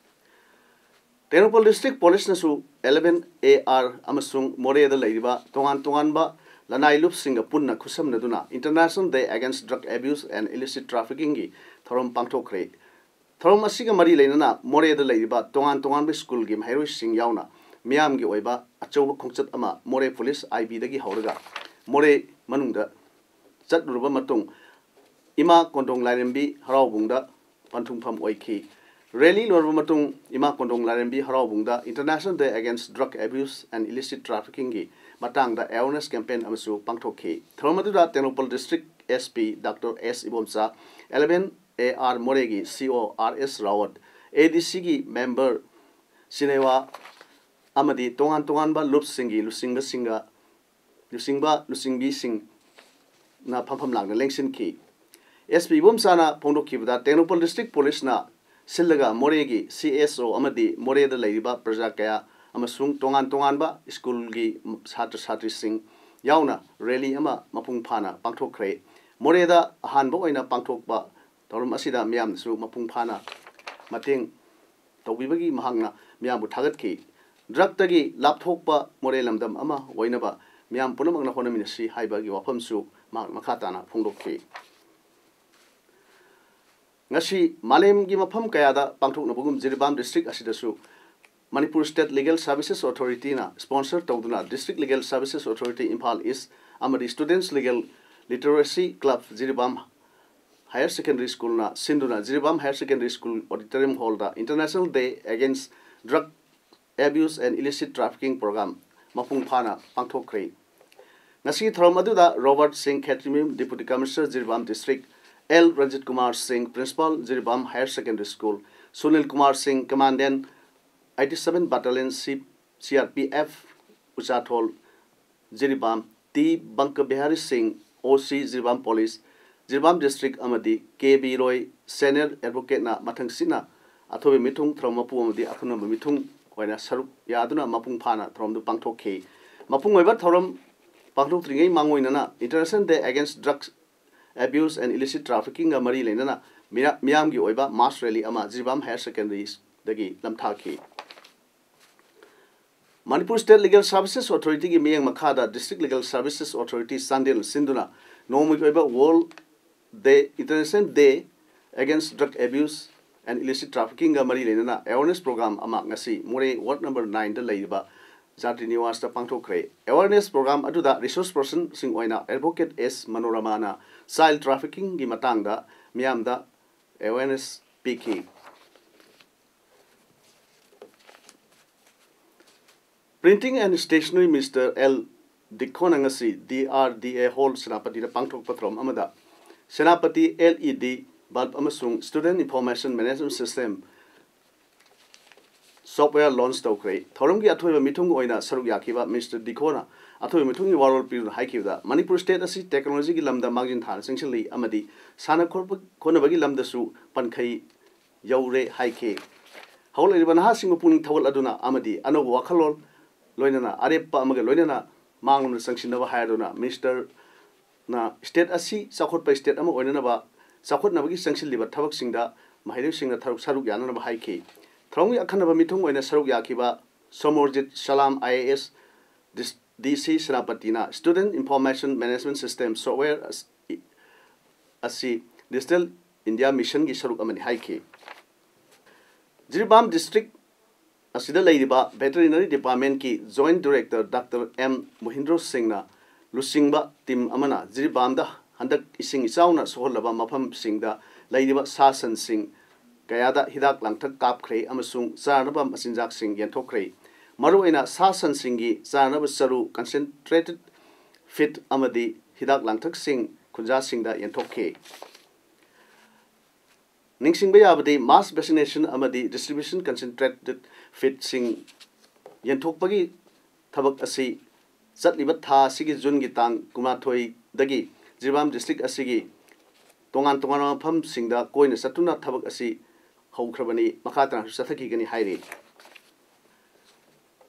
ꯇꯦꯡꯅꯧꯄꯜ ꯗꯤꯁꯇ꯭ꯔꯤꯛ ꯄꯨꯂꯤꯁꯅꯁꯨ ꯑꯦꯂꯦꯚꯦꯟ ꯑꯦ ꯑꯥꯔ ꯑꯃꯁꯨꯡ ꯃꯣꯔꯦꯗ ꯂꯩꯔꯤꯕ ꯇꯣꯉꯥꯟ ꯇꯣꯉꯥꯟꯕ ꯂꯅꯥꯏ ꯂꯨꯞꯁꯤꯡꯒ ꯄꯨꯟꯅ ꯈꯨꯠꯁꯝꯅꯗꯨꯅ International Day Against Drug Abuse and Illicit Traffickingꯒꯤ ꯊꯧꯔꯝ ꯄꯥꯡꯊꯣꯛꯈ꯭ꯔꯦ꯫ ꯊꯧꯔꯝ ꯑꯁꯤꯒ ꯃꯔꯤ ꯂꯩꯅꯅ ꯃꯣꯔꯦꯗ ꯂꯩꯔꯤꯕ ꯇꯣꯉꯥꯟ ꯇꯣꯉꯥꯟꯕ ꯁ꯭ꯀꯨꯜꯒꯤ ꯃꯍꯩꯔꯣꯏꯁꯤꯡ ꯌꯥꯎꯅ ꯃꯤꯌꯥꯝꯒꯤ ꯑꯣꯏꯕ ꯑꯆꯧꯕ ꯈꯣꯡꯆꯠ ꯑꯃ ꯃꯣꯔꯦ ꯄꯨꯂꯤꯁ ꯑꯥꯏ ꯕꯤꯗꯒꯤ ꯍꯧꯔꯒ ꯃꯣꯔꯦ ꯃꯅꯨꯡꯗ ꯆꯠꯂꯨꯔꯕ ꯃꯇꯨꯡ ꯏꯃꯥ ꯀꯣꯟꯗꯣꯡ ꯂꯥꯏꯔꯦꯝꯕꯤ ꯍꯔꯥꯎꯕꯨꯡꯗ ꯄꯟꯊꯨꯡꯐꯝ ꯑꯣꯏꯈꯤ꯫ ꯔꯦꯂꯤ ꯂꯣꯏꯔꯕ ꯃꯇꯨꯡ ꯏꯃꯥ ꯀꯣꯟꯗꯣꯡ ꯂꯥꯏꯔꯦꯝꯕꯤ ꯍꯔꯥꯎꯕꯨꯡꯗ International Day Against Drug Abuse and Illicit Traffickingꯒꯤ ꯃꯇꯥꯡꯗ awareness campaign ꯑꯃꯁꯨ ꯄꯥꯡꯊꯣꯛꯈꯤ꯫ ꯊꯧꯔꯝ ꯑꯗꯨꯗ Tengnoupal district S P doctor S Ibomcha, eleven A R ꯃꯣꯔꯦꯒꯤ ꯁꯤ ꯑꯣ ꯑꯥꯔ ꯑꯦꯁ ꯔꯥꯋꯠ, ꯑꯦ ꯗꯤ ꯁꯤꯒꯤ ꯃꯦꯝꯕꯔ ꯁꯤꯅꯦꯋꯥ ꯑꯃꯗꯤ ꯇꯣꯉꯥꯟ ꯇꯣꯉꯥꯟꯕ ꯂꯨꯞꯁꯤꯡꯒꯤ ꯂꯨꯆꯤꯡꯕꯁꯤꯡꯒ, ꯂꯨꯆꯤꯡꯕ ꯂꯨꯆꯤꯡꯕꯤꯁꯤꯡꯅ ꯐꯝꯐꯝ ꯂꯥꯡꯅ ꯂꯦꯡꯁꯤꯟꯈꯤ꯫ ꯑꯦꯁ ꯄꯤ ꯏꯕꯣꯝꯆꯥꯅ ꯐꯣꯡꯗꯣꯛꯈꯤꯕꯗ, ꯇꯦꯡꯅꯧꯄꯜ ꯗꯤꯁꯇ꯭ꯔꯤꯛ ꯄꯨꯂꯤꯁꯅ ꯁꯤꯜꯂꯒ ꯃꯣꯔꯦꯒꯤ ꯁꯤ ꯑꯦꯁ ꯑꯣ ꯑꯃꯗꯤ ꯃꯣꯔꯦꯗ ꯂꯩꯔꯤꯕ ꯄ꯭ꯔꯖꯥ ꯀꯌꯥ ꯑꯃꯁꯨꯡ ꯇꯣꯉꯥꯟ ꯇꯣꯉꯥꯟꯕ ꯁ꯭ꯀꯨꯜꯒꯤ ꯁꯥꯇ꯭ꯔ ꯁꯥꯇ꯭ꯔꯤꯁꯤꯡ ꯌꯥꯎꯅ ꯔꯦꯂꯤ ꯑꯃ ꯃꯄꯨꯡ ꯐꯥꯅ ꯄꯥꯡꯊꯣꯛꯈ꯭ꯔꯦ꯫ ꯃꯣꯔꯦꯗ ꯑꯍꯥꯟꯕ ꯑꯣꯏꯅ ꯄꯥꯡꯊꯣꯛꯄ ꯊꯧꯔꯝ ꯑꯁꯤꯗ ꯃꯤꯌꯥꯝꯅꯁꯨ ꯃꯄꯨꯡ ꯐꯥꯅ ꯃꯇꯦꯡ ꯇꯧꯕꯤꯕꯒꯤ ꯃꯍꯥꯛꯅ ꯃꯤꯌꯥꯝꯕꯨ ꯊꯥꯒꯠꯈꯤ꯫ ꯗ꯭ꯔꯒꯇꯒꯤ ꯂꯥꯞꯊꯣꯛꯄ ꯃꯣꯔꯦ ꯂꯝꯗꯝ ꯑꯃ ꯑꯣꯏꯅꯕ ꯃꯤꯌꯥꯝ ꯄꯨꯝꯅꯃꯛꯅ ꯍꯣꯠꯅꯃꯤꯟꯅꯁꯤ ꯍꯥꯏꯕꯒꯤ ꯋꯥꯐꯝꯁꯨ ꯃꯍꯥꯛ ꯃꯈꯥ ꯇꯥꯅ ꯐꯣꯡꯗꯣꯛꯈꯤ꯫ ꯉꯁꯤ ꯃꯥꯂꯦꯝꯒꯤ ꯃꯐꯝ ꯀꯌꯥꯗ ꯄꯥꯡꯊꯣꯛꯅꯕꯒꯨꯝ ꯖꯤꯔꯤꯕꯥꯝ ꯗꯤꯁꯇ꯭ꯔꯤꯛ ꯑꯁꯤꯗꯁꯨ ꯃꯅꯤꯄꯨꯔ ꯁ꯭ꯇꯦꯠ ꯂꯤꯒꯦꯜ ꯁꯔꯚꯤꯁꯦꯁ ꯑꯣꯊꯣꯔꯤꯇꯤꯅ ꯁ꯭ꯄꯣꯟꯁꯔ ꯇꯧꯗꯨꯅ district legal services authority Imphal east ꯑꯃꯗꯤ students legal literacy club Jiribam higher secondary ꯁ꯭ꯀꯨꯜꯅ ꯁꯤꯟꯗꯨꯅ Jiribam higher secondary school auditorium ꯍꯣꯜꯗ International Day Against Drug Abuse and Illicit Trafficking Program ꯃꯄꯨꯡ ꯐꯥꯅ ꯄꯥꯡꯊꯣꯛꯈ꯭ꯔꯦ꯫ ꯉꯁꯤꯒꯤ ꯊꯧꯔꯝ ꯑꯗꯨꯗ Robert Singh Khetrimayum, deputy commissioner Jiribam district, L Ranjit Kumar Singh, principal Jiribam higher secondary school, Sunil Kumar Singh, commandant, eighty seven Battalion C, C R P F, Uchathol Jiribam, T Banka Bihari Singh, O ꯁꯤ Jiribam police, Jiribam district, ꯑꯃꯗꯤ ꯀꯦ B ꯔꯣꯏ, senior ꯑꯦꯗꯚꯣꯀꯦꯠꯅ ꯃꯊꯪꯁꯤꯠꯅ ꯑꯊꯣꯏꯕ ꯃꯤꯊꯨꯡ, ꯊꯧꯔꯝ ꯃꯄꯨ ꯑꯃꯗꯤ ꯑꯈꯟꯅꯕ ꯃꯤꯊꯨꯡ ꯑꯣꯏꯅ ꯁꯔꯨꯛ ꯌꯥꯗꯨꯅ ꯃꯄꯨꯡ ꯐꯥꯅ ꯊꯧꯔꯝꯗꯨ ꯄꯥꯡꯊꯣꯛꯈꯤ꯫ ꯃꯄꯨꯡ ꯑꯣꯏꯕ ꯊꯧꯔꯝ ꯄꯥꯡꯊꯣꯛꯇ꯭ꯔꯤꯉꯩ ꯃꯥꯡꯑꯣꯏꯅꯅ International Day Against Drugs Abuse and Illicit Traffickingꯒ ꯃꯔꯤ ꯂꯩꯅꯅ ꯃꯤꯔ-, ꯃꯤꯌꯥꯝꯒꯤ ꯑꯣꯏꯕ ꯃꯥꯁ ꯔꯦꯂꯤ ꯑꯃ ꯖꯤꯔꯤꯕꯥꯝ ꯍꯥꯌꯔ ꯁꯦꯀꯦꯟꯗꯔꯤꯗꯒꯤ ꯂꯝꯊꯥꯈꯤ꯫ ꯃꯅꯤꯄꯨꯔ ꯁ꯭ꯇꯦꯠ ꯂꯤꯒꯦꯜ ꯁꯔꯚꯤꯁꯦꯁ ꯑꯣꯊꯣꯔꯤꯇꯤꯒꯤ ꯃꯤꯠꯌꯦꯡ ꯃꯈꯥꯗ ꯗꯤꯁꯇ꯭ꯔꯤꯛ ꯂꯤꯒꯦꯜ ꯁꯔꯚꯤꯁꯦꯁ ꯑꯣꯊꯣꯔꯤꯇꯤ ꯆꯥꯟꯗꯦꯜꯅ ꯁꯤꯟꯗꯨꯅ ꯅꯣꯡꯃꯒꯤ ꯑꯣꯏꯕ world day, International Day Against Drug Abuse and Illicit Traffickingꯒ ꯃꯔꯤ ꯂꯩꯅꯅ ꯑꯦꯋꯥꯔꯅꯦꯁ ꯄ꯭ꯔꯣꯒ꯭ꯔꯥꯝ ꯑꯃ ꯉꯁꯤ ꯃꯣꯔꯦ ꯋꯥꯔꯗ ꯅꯝꯕꯔ ꯅꯥꯏꯟꯗ ꯂꯩꯔꯤꯕ ꯖꯥꯇꯤ ꯅꯤꯋꯥꯁꯇ ꯄꯥꯡꯊꯣꯛꯈ꯭ꯔꯦ꯫ ꯑꯦꯋꯥꯔꯅꯦꯁ ꯄ꯭ꯔꯣꯒ꯭ꯔꯥꯝ ꯑꯗꯨꯗ ꯔꯤꯁꯣꯔꯁ ꯄꯔꯁꯟꯁꯤꯡ ꯑꯣꯏꯅ ꯑꯦꯗꯚꯣꯀꯦꯠ ꯑꯦꯁ ꯃꯅꯣꯔꯃꯥꯅ ꯆꯥꯏꯜ ꯇ꯭ꯔꯥꯐꯤꯀꯤꯡꯒꯤ ꯃꯇꯥꯡꯗ ꯃꯤꯌꯥꯝꯗ ꯑꯦꯋꯥꯔꯅꯦꯁ ꯄꯤꯈꯤ꯫ Printing and Stationery Minister L ꯗꯤꯈꯣꯅ ꯉꯁꯤ ꯗꯤ ꯑꯥꯔ ꯗꯤ ꯑꯦ ꯍꯣꯜ ꯁꯦꯅꯥꯄꯇꯤꯗ ꯄꯥꯡꯊꯣꯛꯄ ꯊꯧꯔꯝ ꯑꯃꯗ Senapati L E D bulb ꯑꯃꯁꯨꯡ Student Information Management System software launch ꯇꯧꯈ꯭ꯔꯦ꯫ ꯊꯧꯔꯝꯒꯤ ꯑꯊꯣꯏꯕ ꯃꯤꯊꯨꯡ ꯑꯣꯏꯅ ꯁꯔꯨꯛ ꯌꯥꯈꯤꯕ ꯃꯤꯁꯇꯔ ꯗꯤꯈꯣꯅ ꯑꯊꯣꯏꯕ ꯃꯤꯊꯨꯡꯒꯤ ꯋꯥꯔꯣꯜ ꯄꯤꯗꯨꯅ ꯍꯥꯏꯈꯤꯕꯗ, ꯃꯅꯤꯄꯨꯔ ꯁ꯭ꯇꯦꯠ ꯑꯁꯤ ꯇꯦꯛꯅꯣꯂꯣꯖꯤꯒꯤ ꯂꯝꯗ ꯃꯥꯡꯖꯤꯟ ꯊꯥꯅ ꯆꯪꯁꯤꯜꯂꯤ ꯑꯃꯗꯤ ꯁꯥꯟꯅ ꯈꯣꯠꯄ-, ꯈꯣꯠꯅꯕꯒꯤ ꯂꯝꯗꯁꯨ ꯄꯟꯈꯩ ꯌꯧꯔꯦ ꯍꯥꯏꯈꯤ꯫ ꯍꯧꯒꯠꯂꯛꯂꯤꯕ ꯅꯍꯥꯁꯤꯡꯕꯨ ꯄꯨꯛꯅꯤꯡ ꯊꯧꯒꯠꯂꯗꯨꯅ ꯑꯃꯗꯤ ꯑꯅꯧꯕ ꯋꯥꯈꯜꯂꯣꯟ, ꯂꯣꯏꯅꯅ ꯑꯔꯦꯞꯄ ꯑꯃꯒ ꯂꯣꯏꯅꯅ ꯃꯥꯡꯂꯣꯝꯗ ꯆꯪꯁꯤꯟꯅꯕ ꯍꯥꯏꯗꯨꯅ ꯃꯤꯅꯤꯁꯇꯔꯅ ꯁ꯭ꯇꯦꯠ ꯑꯁꯤ ꯆꯥꯎꯈꯠꯄ ꯁ꯭ꯇꯦꯠ ꯑꯃ ꯑꯣꯏꯅꯅꯕ ꯆꯥꯎꯈꯠꯅꯕꯒꯤ ꯆꯪꯁꯤꯜꯂꯤꯕ ꯊꯕꯛꯁꯤꯡꯗ ꯃꯍꯩꯔꯣꯏꯁꯤꯡꯅ ꯊꯔꯨꯛ ꯁꯔꯨꯛ ꯌꯥꯅꯅꯕ ꯍꯥꯏꯈꯤ꯫ ꯊꯧꯔꯝꯒꯤ ꯑꯈꯟꯅꯕ ꯃꯤꯊꯨꯡ ꯑꯣꯏꯅ ꯁꯔꯨꯛ ꯌꯥꯈꯤꯕ ꯁꯣꯃꯣꯔꯖꯤꯠ ꯁꯂꯥꯝ, IAS, DC ꯁꯦꯅꯥꯄꯇꯤꯅ Student Information Management System software ꯑꯁ-, ꯑꯁꯤ Digital India Missionꯒꯤ ꯁꯔꯨꯛ ꯑꯃꯅꯤ ꯍꯥꯏꯈꯤ꯫ ꯖꯤꯔꯤꯕꯥꯝ ꯗꯤꯁꯇ꯭ꯔꯤꯛ ꯑꯁꯤꯗ ꯂꯩꯔꯤꯕ Veterinary Departmentꯀꯤ Joint Director Doctor M ꯃꯣꯍꯤꯟꯗ꯭ꯔꯣ ꯁꯤꯡꯅ ꯂꯨꯆꯤꯡꯕ ꯇꯤꯝ ꯑꯃꯅ ꯖꯤꯔꯤꯕꯥꯝꯗ ꯍꯟꯗꯛ ꯏꯁꯤꯡ ꯏꯆꯥꯎꯅ ꯁꯣꯛꯍꯜꯂꯕ ꯃꯐꯝꯁꯤꯡꯗ ꯂꯩꯔꯤꯕ ꯁꯥ ꯁꯟꯁꯤꯡ ꯀꯌꯥꯗ ꯍꯤꯗꯥꯛ ꯂꯥꯡꯊꯛ ꯀꯥꯞꯈ꯭ꯔꯦ ꯑꯃꯁꯨꯡ ꯆꯥꯅꯕ ꯃꯆꯤꯟꯖꯥꯛꯁꯤꯡ ꯌꯦꯟꯊꯣꯛꯈ꯭ꯔꯦ꯫ ꯃꯔꯨꯑꯣꯏꯅ ꯁꯥ ꯁꯟꯁꯤꯡꯒꯤ ꯆꯥꯅꯕ ꯆꯔꯨ, concentrated feed ꯑꯃꯗꯤ ꯍꯤꯗꯥꯛ ꯂꯥꯡꯊꯛꯁꯤꯡ ꯈꯨꯟꯖꯥꯁꯤꯡꯗ ꯌꯦꯟꯊꯣꯛꯈꯤ꯫ ꯅꯤꯡꯁꯤꯡꯕ ꯌꯥꯕꯗꯤ mass vaccination ꯑꯃꯗꯤ distribution concentrated feedꯁꯤꯡ ꯌꯦꯟꯊꯣꯛꯄꯒꯤ ꯊꯕꯛ ꯑꯁꯤ ꯆꯠꯂꯤꯕ ꯊꯥ ꯑꯁꯤꯒꯤ ꯖꯨꯟꯒꯤ ꯇꯥꯡ ꯀꯨꯟꯃꯥꯊꯣꯏꯗꯒꯤ ꯖꯤꯔꯤꯕꯥꯝ ꯗꯤꯁꯇ꯭ꯔꯤꯛ ꯑꯁꯤꯒꯤ ꯇꯣꯉꯥꯟ ꯇꯣꯉꯥꯟꯕ ꯃꯐꯝꯁꯤꯡꯗ ꯀꯣꯏꯅ ꯆꯠꯇꯨꯅ ꯊꯕꯛ ꯑꯁꯤ ꯍꯧꯈ꯭ꯔꯕꯅꯤ, ꯃꯈꯥ ꯇꯥꯅꯁꯨ ꯆꯠꯊꯈꯤꯒꯅꯤ ꯍꯥꯏꯔꯤ꯫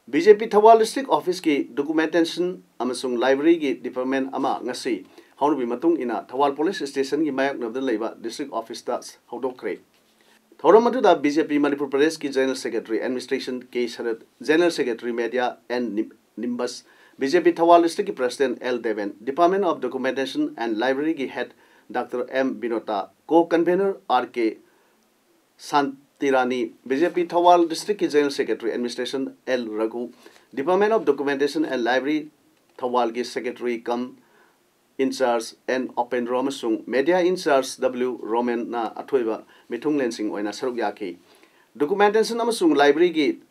BJP ꯊꯧꯕꯥꯜ ꯗꯤꯁꯇ꯭ꯔꯤꯛ ꯑꯣꯐꯤꯁꯀꯤ Documentation ꯑꯃꯁꯨꯡ Libraryꯒꯤ department ꯑꯃ ꯉꯁꯤ ꯍꯧꯅꯕꯤ ꯃꯇꯨꯡ ꯏꯟꯅ ꯊꯧꯕꯥꯜ ꯄꯨꯂꯤꯁ ꯁ꯭ꯇꯦꯁꯟꯒꯤ ꯃꯥꯌꯣꯛꯅꯕꯗ ꯂꯩꯕ ꯗꯤꯁꯇ꯭ꯔꯤꯛ ꯑꯣꯐꯤꯁꯇ ꯍꯧꯗꯣꯛꯈ꯭ꯔꯦ꯫ ꯊꯧꯔꯝ ꯑꯗꯨꯗ BJP ꯃꯅꯤꯄꯨꯔ ꯄ꯭ꯔꯗꯦꯁꯀꯤ General Secretary Administration K ꯁꯔꯠ, General Secretary Media N ꯅꯤꯝ-, ꯅꯤꯝꯕꯁ, BJP ꯊꯧꯕꯥꯜ ꯗꯤꯁꯇ꯭ꯔꯤꯛꯀꯤ President L Deben, Department of Documentation and Libraryꯒꯤ Head Doctor M ꯕꯤꯅꯣꯇꯥ, Co-Convener R K ꯁꯥꯟꯇꯤꯔꯥꯅꯤ, BJP Thoubal ꯗꯤꯁꯇ꯭ꯔꯤꯛꯀꯤ General Secretary Administration L ꯔꯘꯨ, Department of Documentation and Library ꯊꯧꯕꯥꯜꯒꯤ Secretary cum in charge N ꯎꯄꯦꯟꯗ꯭ꯔꯣ ꯑꯃꯁꯨꯡ Media in charge W ꯔꯣꯃꯦꯟꯅ ꯑꯊꯣꯏꯕ ꯃꯤꯊꯨꯡꯂꯦꯟꯁꯤꯡ ꯑꯣꯏꯅ ꯁꯔꯨꯛ ꯌꯥꯈꯤ꯫ Documentation ꯑꯃꯁꯨꯡ Libraryꯒꯤ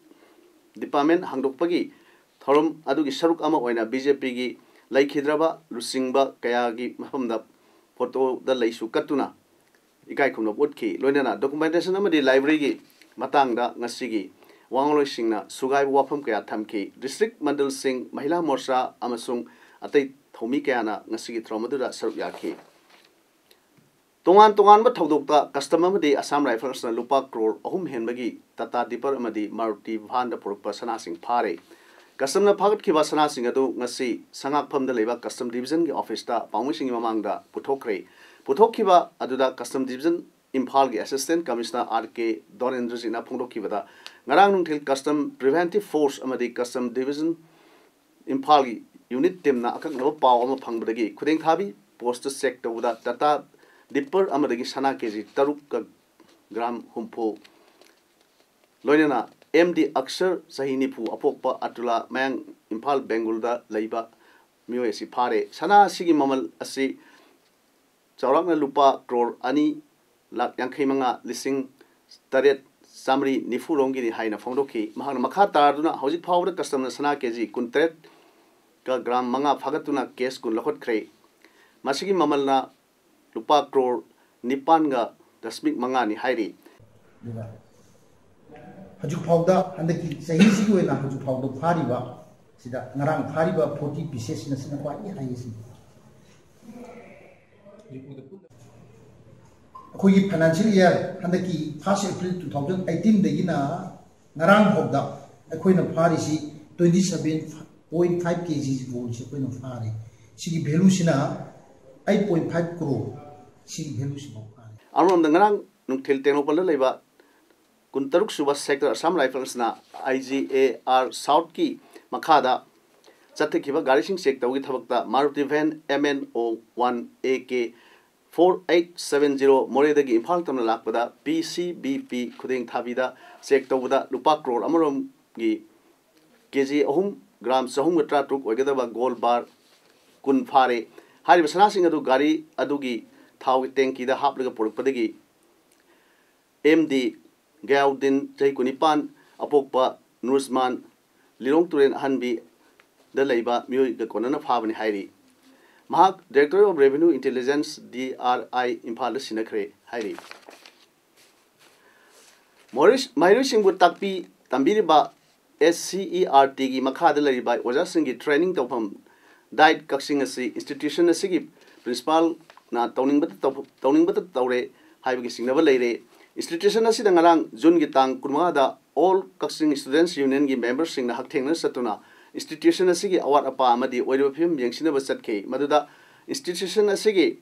department ꯍꯥꯡꯗꯣꯛꯄꯒꯤ ꯊꯧꯔꯝ ꯑꯗꯨꯒꯤ ꯁꯔꯨꯛ ꯑꯃ ꯑꯣꯏꯅ BJPꯒꯤ ꯂꯩꯈꯤꯗ꯭ꯔꯕ ꯂꯨꯆꯤꯡꯕ ꯀꯌꯥꯒꯤ ꯃꯐꯝꯗ ꯐꯣꯇꯣꯗ ꯂꯩꯁꯨ ꯀꯠꯇꯨꯅ ꯏꯀꯥꯏ ꯈꯨꯝꯅꯕ ꯎꯠꯈꯤ꯫ ꯂꯣꯏꯅꯅ Documentation ꯑꯃꯗꯤ Libraryꯒꯤ ꯃꯇꯥꯡꯗ ꯉꯁꯤꯒꯤ ꯋꯥꯉꯥꯡꯂꯣꯏꯁꯤꯡꯅ ꯁꯨꯒꯥꯏꯕ ꯋꯥꯐꯝ ꯀꯌꯥ ꯊꯝꯈꯤ꯫ ꯗꯤꯁꯇ꯭ꯔꯤꯛ ꯃꯟꯗꯜꯁꯤꯡ, ꯃꯍꯤꯂꯥ ꯃꯣꯔꯆꯥ ꯑꯃꯁꯨꯡ ꯑꯇꯩ ꯊꯧꯃꯤ ꯀꯌꯥꯅ ꯉꯁꯤꯒꯤ ꯊꯧꯔꯝ ꯑꯗꯨꯗ ꯁꯔꯨꯛ ꯌꯥꯈꯤ꯫ ꯇꯣꯉꯥꯟ ꯇꯣꯉꯥꯟꯕ ꯊꯧꯗꯣꯛꯇ ꯀꯁꯇꯝ ꯑꯃꯗꯤ ꯑꯁꯥꯝ ꯔꯥꯏꯐꯜꯁꯅ ꯂꯨꯄꯥ ꯀ꯭ꯔꯣꯔ ꯑꯍꯨꯝ ꯍꯦꯟꯕꯒꯤ ꯇꯥꯇꯥ ꯗꯤꯄꯔ ꯑꯃꯗꯤ ꯃꯥꯔꯨꯇꯤ ꯚꯥꯟꯗ ꯄꯨꯔꯛꯄ ꯁꯅꯥꯁꯤꯡ ꯐꯥꯔꯦ꯫ ꯀꯁꯇꯝꯅ ꯐꯥꯒꯠꯈꯤꯕ ꯁꯅꯥꯁꯤꯡ ꯑꯗꯨ ꯉꯁꯤ ꯁꯉꯥꯛꯐꯝꯗ ꯂꯩꯕ ꯀꯁꯇꯝ ꯗꯤꯕꯤꯖꯟꯒꯤ ꯑꯣꯐꯤꯁꯇ ꯄꯥꯎꯃꯤꯁꯤꯡꯒꯤ ꯃꯃꯥꯡꯗ ꯄꯨꯊꯣꯛꯈ꯭ꯔꯦ꯫ ꯄꯨꯊꯣꯛꯈꯤꯕ ꯑꯗꯨꯗ ꯀꯁꯇꯝ ꯗꯤꯕꯤꯖꯟ ꯏꯝꯐꯥꯜꯒꯤ ꯑꯦꯁꯤꯁꯇꯦꯟꯠ ꯀꯃꯤꯁꯅꯔ ꯑꯥꯔ ꯀꯦ ꯗꯣꯔꯦꯟꯗ꯭ꯔꯖꯤꯠꯅ ꯐꯣꯡꯗꯣꯛꯈꯤꯕꯗ, ꯉꯔꯥꯡ ꯅꯨꯡꯊꯤꯜ ꯀꯁꯇꯝ ꯄ꯭ꯔꯤꯚꯦꯟꯇꯤꯚ ꯐꯣꯔꯁ ꯑꯃꯗꯤ ꯀꯁꯇꯝ ꯗꯤꯕꯤꯖꯟ ꯏꯝꯐꯥꯜꯒꯤ ꯌꯨꯅꯤꯠ ꯇꯤꯝꯅ ꯑꯀꯛꯅꯕ ꯄꯥꯎ ꯑꯃ ꯐꯪꯕꯗꯒꯤ ꯈꯨꯗꯦꯡꯊꯥꯕꯤ ꯄꯣꯁꯇ ꯆꯦꯛ ꯇꯧꯕꯗ ꯇꯥꯇꯥ ꯗꯤꯄꯔ ꯑꯃꯗꯒꯤ ꯁꯅꯥ ꯀꯦ ꯖꯤ ꯇꯔꯨꯛꯀ ꯒ꯭ꯔꯥꯝ ꯍꯨꯝꯐꯨ, ꯂꯣꯏꯅꯅ ꯑꯦꯝ ꯗꯤ ꯑꯛꯁꯔ, ꯆꯍꯤ ꯅꯤꯐꯨ, ꯑꯄꯣꯛꯄ ꯑꯇꯨꯂꯥ, ꯃꯌꯥꯡ ꯏꯝꯐꯥꯜ ꯕꯦꯡꯒꯨꯜꯗ ꯂꯩꯕ ꯃꯤꯑꯣꯏ ꯑꯁꯤ ꯐꯥꯔꯦ꯫ ꯁꯅꯥ ꯑꯁꯤꯒꯤ ꯃꯃꯜ ꯑꯁꯤ ꯆꯥꯎꯔꯥꯛꯅ ꯂꯨꯄꯥ ꯀ꯭ꯔꯣꯔ ꯑꯅꯤ ꯂꯥꯈ ꯌꯥꯡꯈꯩ ꯃꯉꯥ ꯂꯤꯁꯤꯡ ꯇꯔꯦꯠ ꯆꯥꯃꯔꯤ ꯅꯤꯐꯨ ꯔꯣꯝꯒꯤꯅꯤ ꯍꯥꯏꯅ ꯐꯣꯡꯗꯣꯛꯈꯤ꯫ ꯃꯍꯥꯛꯅ ꯃꯈꯥ ꯇꯥꯗꯨꯅ ꯍꯧꯖꯤꯛ ꯐꯥꯎꯕꯗ ꯀꯁꯇꯝꯅ ꯁꯅꯥ ꯀꯦ ꯖꯤ ꯀꯨꯟꯇꯔꯦꯠꯀ ꯒ꯭ꯔꯥꯝ ꯃꯉꯥ ꯐꯥꯒꯠꯇꯨꯅ ꯀꯦꯁ ꯀꯨꯟ ꯂꯧꯈꯠꯈ꯭ꯔꯦ꯫ ꯃꯁꯤꯒꯤ ꯃꯃꯜꯅ ꯂꯨꯄꯥ ꯀ꯭ꯔꯣꯔ ꯅꯤꯄꯥꯟꯒ ꯗꯁꯃꯤꯛ ꯃꯉꯥꯅꯤ ꯍꯥꯏꯔꯤ꯫ ꯑꯗꯨꯒ ꯍꯧꯖꯤꯛ ꯐꯥꯎꯗ, ꯍꯟꯗꯛꯀꯤ ꯆꯍꯤꯁꯤꯒꯤ ꯑꯣꯏꯅ ꯍꯧꯖꯤꯛ ꯐꯥꯎꯗ ꯐꯥꯔꯤꯕ, ꯁꯤꯗ ꯉꯔꯥꯡ ꯐꯥꯔꯤꯕ ꯐꯣꯔꯇꯤ ꯄꯤꯁꯦꯁꯁꯤꯅ ꯁꯤꯅ ꯈ꯭ꯋꯥꯏꯗꯒꯤ ꯍꯥꯏꯌꯦꯁꯅꯤ꯫ ꯑꯩꯈꯣꯏꯒꯤ ꯐꯥꯏꯅꯥꯟꯁꯤꯌꯦꯜ ꯏꯌꯥꯔ ꯍꯟꯗꯛꯀꯤ ꯐꯥꯔꯁ ꯑꯦꯄ꯭ꯔꯤꯜ ꯇꯨ ꯊꯥꯎꯖꯟ ꯑꯩꯠꯇꯤꯟꯗꯒꯤꯅ ꯉꯔꯥꯡ ꯐꯥꯎꯗ ꯑꯩꯈꯣꯏꯅ ꯐꯥꯔꯤꯁꯤ ꯇ꯭ꯋꯦꯟꯇꯤ ꯁꯚꯦꯟ ꯄꯣꯏꯟ ꯐꯥꯏꯚ ꯀꯦ ꯖꯤ ꯒꯣꯜꯁꯤ ꯑꯩꯈꯣꯏꯅ ꯐꯥꯔꯦ꯫ ꯁꯤꯒꯤ ꯚꯦꯂꯨꯁꯤꯅ ꯑꯩꯠ ꯄꯣꯏꯟ ꯐꯥꯏꯚ ꯀ꯭ꯔꯣꯔ, ꯁꯤꯒꯤ ꯚꯦꯂꯨꯁꯤꯐꯥꯎ ꯐꯥꯔꯦ꯫ ꯑꯃꯔꯣꯝꯗ, ꯉꯔꯥꯡ ꯅꯨꯡꯊꯤꯜ ꯇꯦꯡꯅꯧꯄꯜꯗ ꯂꯩꯕ ꯀꯨꯟꯇꯔꯨꯛ ꯁꯨꯕ ꯁꯦꯛꯇꯔ ꯑꯁꯥꯝ ꯔꯥꯏꯐꯜꯁꯅ ꯑꯥꯏ ꯖꯤ ꯑꯦ ꯑꯥꯔ ꯁꯥꯎꯠꯀꯤ ꯃꯈꯥꯗ ꯆꯠꯊꯈꯤꯕ ꯒꯥꯔꯤꯁꯤꯡ ꯆꯦꯛ ꯇꯧꯕꯒꯤ ꯊꯕꯛꯇ Maruti van M N O one A K four eight seven zero ꯃꯣꯔꯦꯗꯒꯤ ꯏꯝꯐꯥꯜ ꯇꯝꯅ ꯂꯥꯛꯄꯗ ꯄꯤ ꯁꯤ ꯕꯤ ꯄꯤ ꯈꯨꯗꯦꯡ ꯊꯥꯕꯤꯗ ꯆꯦꯛ ꯇꯧꯕꯗ ꯂꯨꯄꯥ ꯀ꯭ꯔꯣꯔ ꯑꯃꯔꯣꯝꯒꯤ ꯀꯦ ꯖꯤ ꯑꯍꯨꯝ ꯒ꯭ꯔꯥꯝ ꯆꯍꯨꯝꯒ ꯇꯔꯥꯇꯔꯨꯛ ꯑꯣꯏꯒꯗꯕ ꯒꯣꯜ ꯕꯥꯔ ꯀꯨꯟ ꯐꯥꯔꯦ꯫ ꯍꯥꯏꯔꯤꯕ ꯁꯅꯥꯁꯤꯡ ꯑꯗꯨ ꯒꯥꯔꯤ ꯑꯗꯨꯒꯤ ꯊꯥꯎꯒꯤ ꯇꯦꯡꯀꯤꯗ ꯍꯥꯞꯂꯒ ꯄꯨꯔꯛꯄꯗꯒꯤ ꯑꯦꯝ ꯗꯤ ꯒꯌꯥꯎꯗꯤꯟ, ꯆꯍꯤ ꯀꯨꯟꯅꯤꯄꯥꯟ, ꯑꯄꯣꯛꯄ ꯅꯨꯔꯁꯃꯥꯟ, ꯂꯤꯂꯣꯡ ꯇꯨꯔꯦꯜ ꯑꯍꯟꯕꯤꯗ ꯂꯩꯕ ꯃꯤꯑꯣꯏꯒ ꯀꯣꯟꯅꯅ ꯐꯥꯕꯅꯤ ꯍꯥꯏꯔꯤ꯫ ꯃꯍꯥꯛ Directorate of Revenue Intelligence, D R I, ꯏꯝꯐꯥꯜꯗ ꯁꯤꯟꯅꯈ꯭ꯔꯦ ꯍꯥꯏꯔꯤ꯫ ꯃꯍꯩꯔꯣꯏ-, ꯃꯍꯩꯔꯣꯏꯁꯤꯡꯕꯨ ꯇꯥꯛꯄꯤ ꯇꯝꯕꯤꯔꯤꯕ ꯑꯦꯁ ꯁꯤ ꯏ ꯑꯥꯔ ꯇꯤꯒꯤ ꯃꯈꯥꯗ ꯂꯩꯔꯤꯕ ꯑꯣꯖꯥꯁꯤꯡꯒꯤ ꯇ꯭ꯔꯦꯅꯤꯡ ꯇꯧꯐꯝ ꯗꯥꯏꯠ ꯀꯛꯆꯤꯡ ꯑꯁꯤ ꯏꯟꯁꯇꯤꯇ꯭ꯌꯨꯁꯟ ꯑꯁꯤꯒꯤ ꯄ꯭ꯔꯤꯟꯁꯤꯄꯥꯜ ꯅ ꯇꯧꯅꯤꯡꯕꯇ ꯇꯧ-, ꯇꯧꯅꯤꯡꯕꯇ ꯇꯧꯔꯦ ꯍꯥꯏꯕꯒꯤ ꯆꯤꯡꯅꯕ ꯂꯩꯔꯦ꯫ Institution ꯑꯁꯤꯗ ꯉꯔꯥꯡ ꯖꯨꯟꯒꯤ ꯇꯥꯡ ꯀꯨꯟꯃꯉꯥꯗ All Kakching Students Unionꯒꯤ memberꯁꯤꯡꯅ ꯍꯛꯊꯦꯡꯅꯅ ꯆꯠꯇꯨꯅ institution ꯑꯁꯤꯒꯤ ꯑꯋꯥꯠ ꯑꯄꯥ ꯑꯃꯗꯤ ꯑꯣꯏꯔꯤꯕ ꯐꯤꯕꯝ ꯌꯦꯡꯁꯤꯟꯅꯕ ꯆꯠꯈꯤ꯫ ꯃꯗꯨꯗ institution ꯑꯁꯤꯒꯤ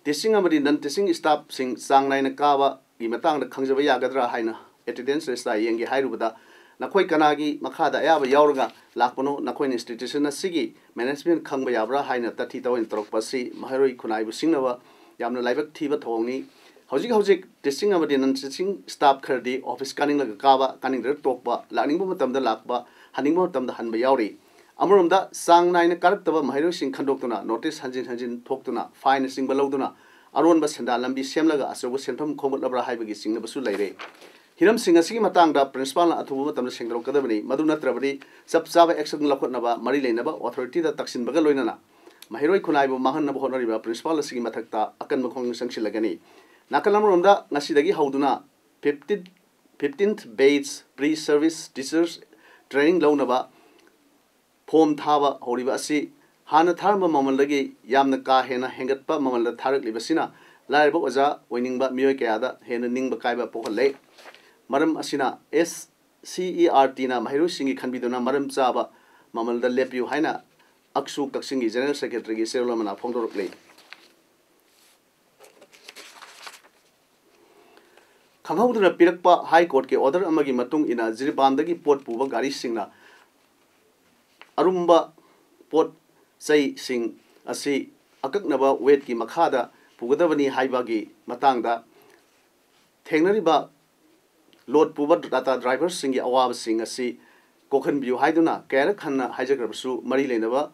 teaching ꯑꯃꯗꯤ non teaching staffꯁꯤꯡ ꯆꯥꯡ ꯅꯥꯏꯅ ꯀꯥꯕꯒꯤ ꯃꯇꯥꯡꯗ ꯈꯪꯖꯕ ꯌꯥꯒꯗ꯭ꯔꯥ ꯍꯥꯏꯅ attendance register ꯌꯦꯡꯒꯦ ꯍꯥꯏꯔꯨꯕꯗ, "ꯅꯈꯣꯏ ꯀꯅꯥꯒꯤ ꯃꯈꯥꯗ ꯑꯌꯥꯕ ꯌꯥꯎꯔꯒ ꯂꯥꯛꯄꯅꯣ? ꯅꯈꯣꯏꯅ institution ꯑꯁꯤꯒꯤ management ꯈꯪꯕ ꯌꯥꯕ꯭ꯔꯥ?" ꯍꯥꯏꯅ ꯇꯥꯊꯤ ꯇꯥꯑꯣꯏꯅ ꯇꯧꯔꯛꯄ ꯑꯁꯤ ꯃꯍꯩꯔꯣꯏ ꯈꯨꯟꯅꯥꯏꯕꯨ ꯁꯤꯡꯅꯕ ꯌꯥꯝꯅ ꯂꯥꯏꯕꯛ ꯊꯤꯕ ꯊꯧꯑꯣꯡꯅꯤ꯫ ꯍꯧꯖꯤꯛ ꯍꯧꯖꯤꯛ teaching ꯑꯃꯗꯤ non teaching staff ꯈꯔꯗꯤ office ꯀꯥꯅꯤꯡꯂꯒ ꯀꯥꯕ, ꯀꯥꯅꯤꯡꯗ꯭ꯔꯒ ꯇꯣꯛꯄ, ꯂꯥꯛꯅꯤꯡꯕ ꯃꯇꯝꯗ ꯂꯥꯛꯄ, ꯍꯟꯅꯤꯡꯕ ꯃꯇꯝꯗ ꯍꯟꯕ ꯌꯥꯎꯔꯤ꯫ ꯑꯃꯔꯣꯝꯗ, ꯆꯥꯡ ꯅꯥꯏꯅ ꯀꯥꯔꯛꯇꯕ ꯃꯍꯩꯔꯣꯏꯁꯤꯡ ꯈꯟꯗꯣꯛꯇꯨꯅ notice ꯍꯟꯖꯤꯟ ꯍꯟꯖꯤꯟ ꯊꯣꯛꯇꯨꯅ fine ꯅꯆꯤꯡꯕ ꯂꯧꯗꯨꯅ ꯑꯔꯣꯟꯕ ꯁꯦꯟꯗꯥꯟ ꯂꯝꯕꯤ ꯁꯦꯝꯂꯒ ꯑꯆꯧꯕ ꯁꯦꯟꯐꯝ ꯈꯣꯝꯒꯠꯂꯕ꯭ꯔꯥ ꯍꯥꯏꯕꯒꯤ ꯆꯤꯡꯅꯕꯁꯨ ꯂꯩꯔꯦ꯫ ꯍꯤꯔꯝꯁꯤꯡ ꯑꯁꯤꯒꯤ ꯃꯇꯥꯡꯗ principalꯅ ꯑꯊꯨꯕ ꯃꯇꯝꯗ ꯁꯦꯡꯗꯣꯔꯛꯀꯗꯕꯅꯤ꯫ ꯃꯗꯨ ꯅꯠꯇ꯭ꯔꯕꯗꯤ ꯆꯞ ꯆꯥꯕ action ꯂꯧꯈꯠꯅꯕ ꯃꯔꯤ ꯂꯩꯅꯕ authorityꯗ ꯇꯛꯁꯤꯟꯕꯒ ꯂꯣꯏꯅꯅ ꯃꯍꯩꯔꯣꯏ ꯈꯨꯟꯅꯥꯏꯕꯨ ꯃꯥꯡꯍꯟꯅꯕ ꯍꯣꯠꯅꯔꯤꯕ principal ꯑꯁꯤꯒꯤ ꯃꯊꯛꯇ ꯑꯀꯟꯕ ꯈꯣꯡꯖꯪ ꯆꯪꯁꯤꯜꯂꯒꯅꯤ꯫ ꯅꯥꯀꯜ ꯑꯃꯔꯣꯝꯗ, ꯉꯁꯤꯗꯒꯤ ꯍꯧꯗꯨꯅ fifteen, fifteenth batch pre-service teachers training ꯂꯧꯅꯕ form ꯊꯥꯕ ꯍꯧꯔꯤꯕ ꯑꯁꯤ ꯍꯥꯟꯅ ꯊꯥꯔꯝꯕ ꯃꯃꯜꯗꯒꯤ ꯌꯥꯝꯅ ꯀꯥ ꯍꯦꯟꯅ ꯍꯦꯟꯒꯠꯄ ꯃꯃꯜꯗ ꯊꯥꯔꯛꯂꯤꯕꯁꯤꯅ ꯂꯥꯏꯔꯕ ꯑꯣꯖꯥ ꯑꯣꯏꯅꯤꯡꯕ ꯃꯤꯑꯣꯏ ꯀꯌꯥꯗ ꯍꯦꯟꯅ ꯅꯤꯡꯕ ꯀꯥꯏꯕ ꯄꯣꯛꯍꯜꯂꯦ꯫ ꯃꯔꯝ ꯑꯁꯤꯅ SCERTꯅ ꯃꯍꯩꯔꯣꯏꯁꯤꯡꯒꯤ ꯈꯟꯕꯤꯗꯨꯅ ꯃꯔꯝ ꯆꯥꯕ ꯃꯃꯜꯗ ꯂꯦꯞꯄꯤꯌꯨ ꯍꯥꯏꯅ ꯑꯛꯁꯨ ꯀꯛꯆꯤꯡꯒꯤ General Secretaryꯒꯤ ꯆꯦꯔꯣꯜ ꯑꯃꯅ ꯐꯣꯡꯗꯣꯔꯛꯂꯤ꯫ ꯈꯪꯍꯧꯗꯅ ꯄꯤꯔꯛꯄ High Courtꯀꯤ order ꯑꯃꯒꯤ ꯃꯇꯨꯡ ꯏꯟꯅ ꯖꯤꯔꯤꯕꯥꯝꯗꯒꯤ ꯄꯣꯠ ꯄꯨꯕ ꯒꯥꯔꯤꯁꯤꯡꯅ ꯑꯔꯨꯝꯕ ꯄꯣꯠ ꯆꯩꯁꯤꯡ ꯑꯁꯤ ꯑꯀꯛꯅꯕ weightꯀꯤ ꯃꯈꯥꯗ ꯄꯨꯒꯗꯕꯅꯤ ꯍꯥꯏꯕꯒꯤ ꯃꯇꯥꯡꯗ ꯊꯦꯡꯅꯔꯤꯕ load ꯄꯨꯕ Tata driverꯁꯤꯡꯒꯤ ꯑꯋꯥꯕꯁꯤꯡ ꯑꯁꯤ ꯀꯣꯛꯍꯟꯕꯤꯌꯨ ꯍꯥꯏꯗꯨꯅ ꯀꯌꯥꯔꯛ ꯍꯟꯅ ꯍꯥꯏꯖꯈ꯭ꯔꯕꯁꯨ, ꯃꯔꯤ ꯂꯩꯅꯕ